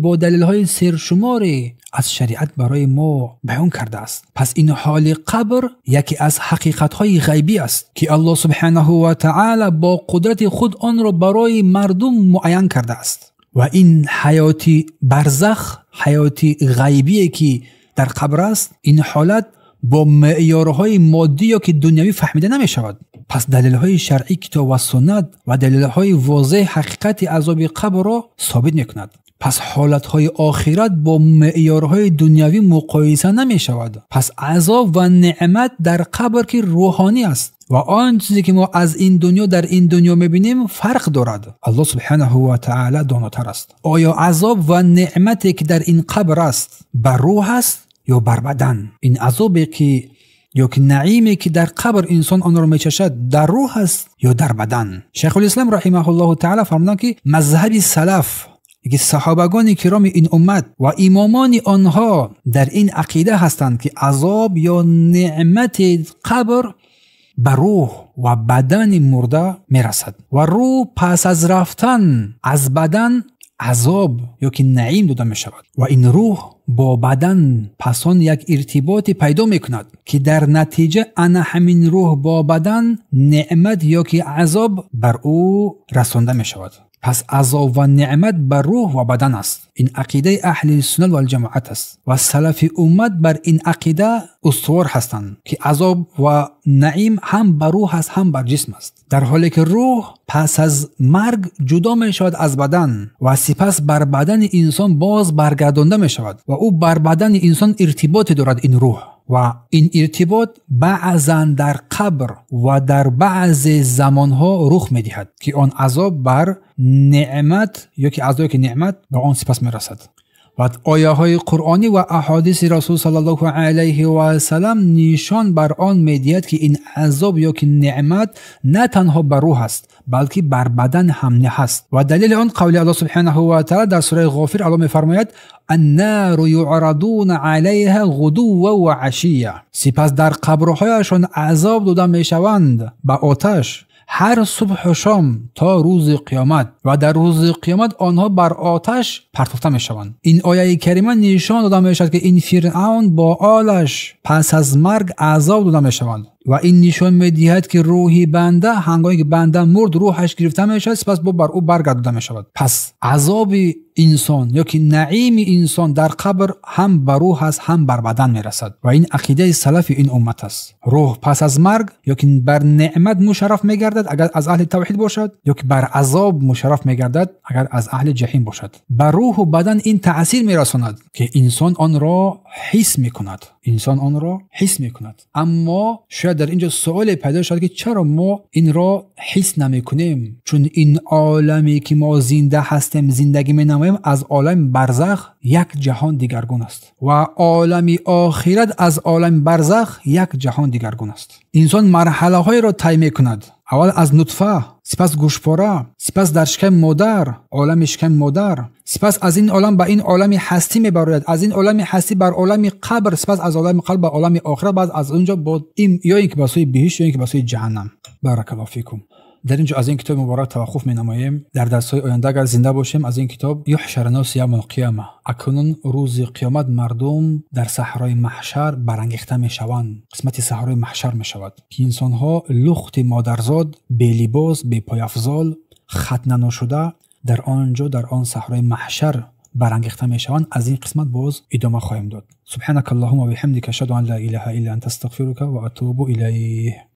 бо далелҳои сершуморе аз шариат барои мо баён кардааст. Пас ин ҳоли қабр яке аз ҳақиқатҳои ғайбӣ аст, ки Аллоҳ субҳанаҳу ва таъала бо қудрати худ онро барои мардум муайян кардааст. Ва ин ҳаёти барзах, ҳаёти ғайбие ки дар қабр аст, ин ҳолат бо меъёрҳои моддӣ ё ки дунявӣ фаҳмида намешавад. Пас далелҳои шаръӣ, китоб ва суннат ва далелҳои возеҳ ҳақиқати азоби қабрро собит мекунад. Пас ҳолатҳои охират бо меъёрҳои дунявӣ муқоиса намешавад. Пас азоб ва неъмат дар қабр, ки рӯҳонӣ аст ва он чизе ки мо аз ин дунё дар ин дунё мебинем, фарқ дорад. Аллоҳ субҳанаҳу ва таъала донотар аст. Оё азоб ва неъмате ки дар ин қабр аст бар рӯҳ аст ё бар бадан? Ин азобе ки ё ки наиме ки дар қабр инсон онро мечашад, дар рӯҳ аст ё дар бадан? Шайхулислом раҳимаҳуллоҳу таъала фармуданд, ки мазҳаби салаф, ки саҳобагони кироми ин уммат ва имомони онҳо дар ин ақида ҳастанд, ки азоб ё неъмати қабр ба рӯҳ ва бадани мурда мерасад ва рӯҳ пас аз рафтан аз бадан азоб ё ки наим дода мешавад ва ин рӯҳ бо бадан пас он як иртиботе пайдо мекунад, ки дар натиҷа ана ҳамин рӯҳ бо бадан неъмат ё ки азоб бар ӯ расонда мешавад. Пас азоб ва неъмат бар рӯҳ ва бадан аст. Ин ақидаи аҳли суннат валҷамоат аст ва салафи уммат бар ин ақида устувор ҳастанд, ки азоб ва наим ҳам бар рӯҳ аст, ҳам бар ҷисм аст. Дар ҳоле ки рӯҳ пас аз марг ҷудо мешавад аз бадан ва сипас бар бадани инсон боз баргардонда мешавад ва ӯ бар бадани инсон иртиботе дорад ин рӯҳ, ва ин иртибот баъзан дар қабр ва дар баъзе замонҳо рух медиҳад, ки он азоб бар неъмат ё ки азоб ки неъмат ба он сипас мерасад. و آیه های قرآنی و احادیث رسول صلی الله علیه و سلم نشان بر آن میدهد که این عذاب یا که نعمت نه تنها بر روح است بلکه بر بدن هم نه هست. و دلیل آن قول الله سبحانه و تعالی در سوره غافر الله میفرماید النار یعرضون علیها غدوا و عشیا. سپس در قبرهایشان عذاب داده میشوند به آتش هر صبح و شام تا روز قیامت و در روز قیامت آنها بر آتش پرتافته میشوند. این آیه کریمه نشان داده میشود که این فرعون با آلش پس از مرگ عذاب داده میشوند و این نشان میدهد که روح بنده هنگامی که بنده مرد روحش گرفته میشود، سپس با بر او برگردانده میشود. پس عذاب انسان یا که نعیم انسان در قبر هم بر روح است هم بر بدن میرسد و این عقیده سلف این امت است. روح پس از مرگ یا که بر نعمت مشرف میگردد اگر از اهل توحید باشد، یا که بر عذاب مشرف میگردد اگر از اهل جحیم باشد. بر روح و بدن این تاثیر میرساند که انسان آن را حس میکند، انسان آن را حس میکند. اما شاید در اینجا سوال پیدا شد که چرا ما این را حس نمیکنیم؟ چون این عالمی که ما زنده هستیم زندگی مینماییم از عالم برزخ یک جهان دیگرگون است و عالم آخرت از عالم برزخ یک جهان دیگرگون است. انسان مرحله های را طی میکند، اول از نطفه، سپس گوشپاره، سپس در شکم مادر، عالم شکم مادر، سپس از این عالم به این عالم هستی میبرد، از این عالم هستی بر عالم قبر، سپس از عالم قبر به عالم آخرت، بعد از اونجا با این یا اینکه به سوی بهشت یا اینکه به سوی جهنم. بارک الله فیکم. در اینجا از این کتاب مبارک توقف مینماییم. در درس‌های آینده اگر زنده باشیم از این کتاب یحشر الناس یوم القیامه، اکنون روز قیامت مردم در صحرای محشر برانگیخته میشوند. قسمت صحرای محشر میشود که انسانها لخت مادرزاد، بی لباس، بی پایافزال، ختنه نشده در آنجا در آن صحرای محشر برانگیخته میشوند. از این قسمت باز ادامه خواهیم داد. سبحانك اللهم وبحمدك اشهد ان لا اله الا انت استغفرك واتوب الیه.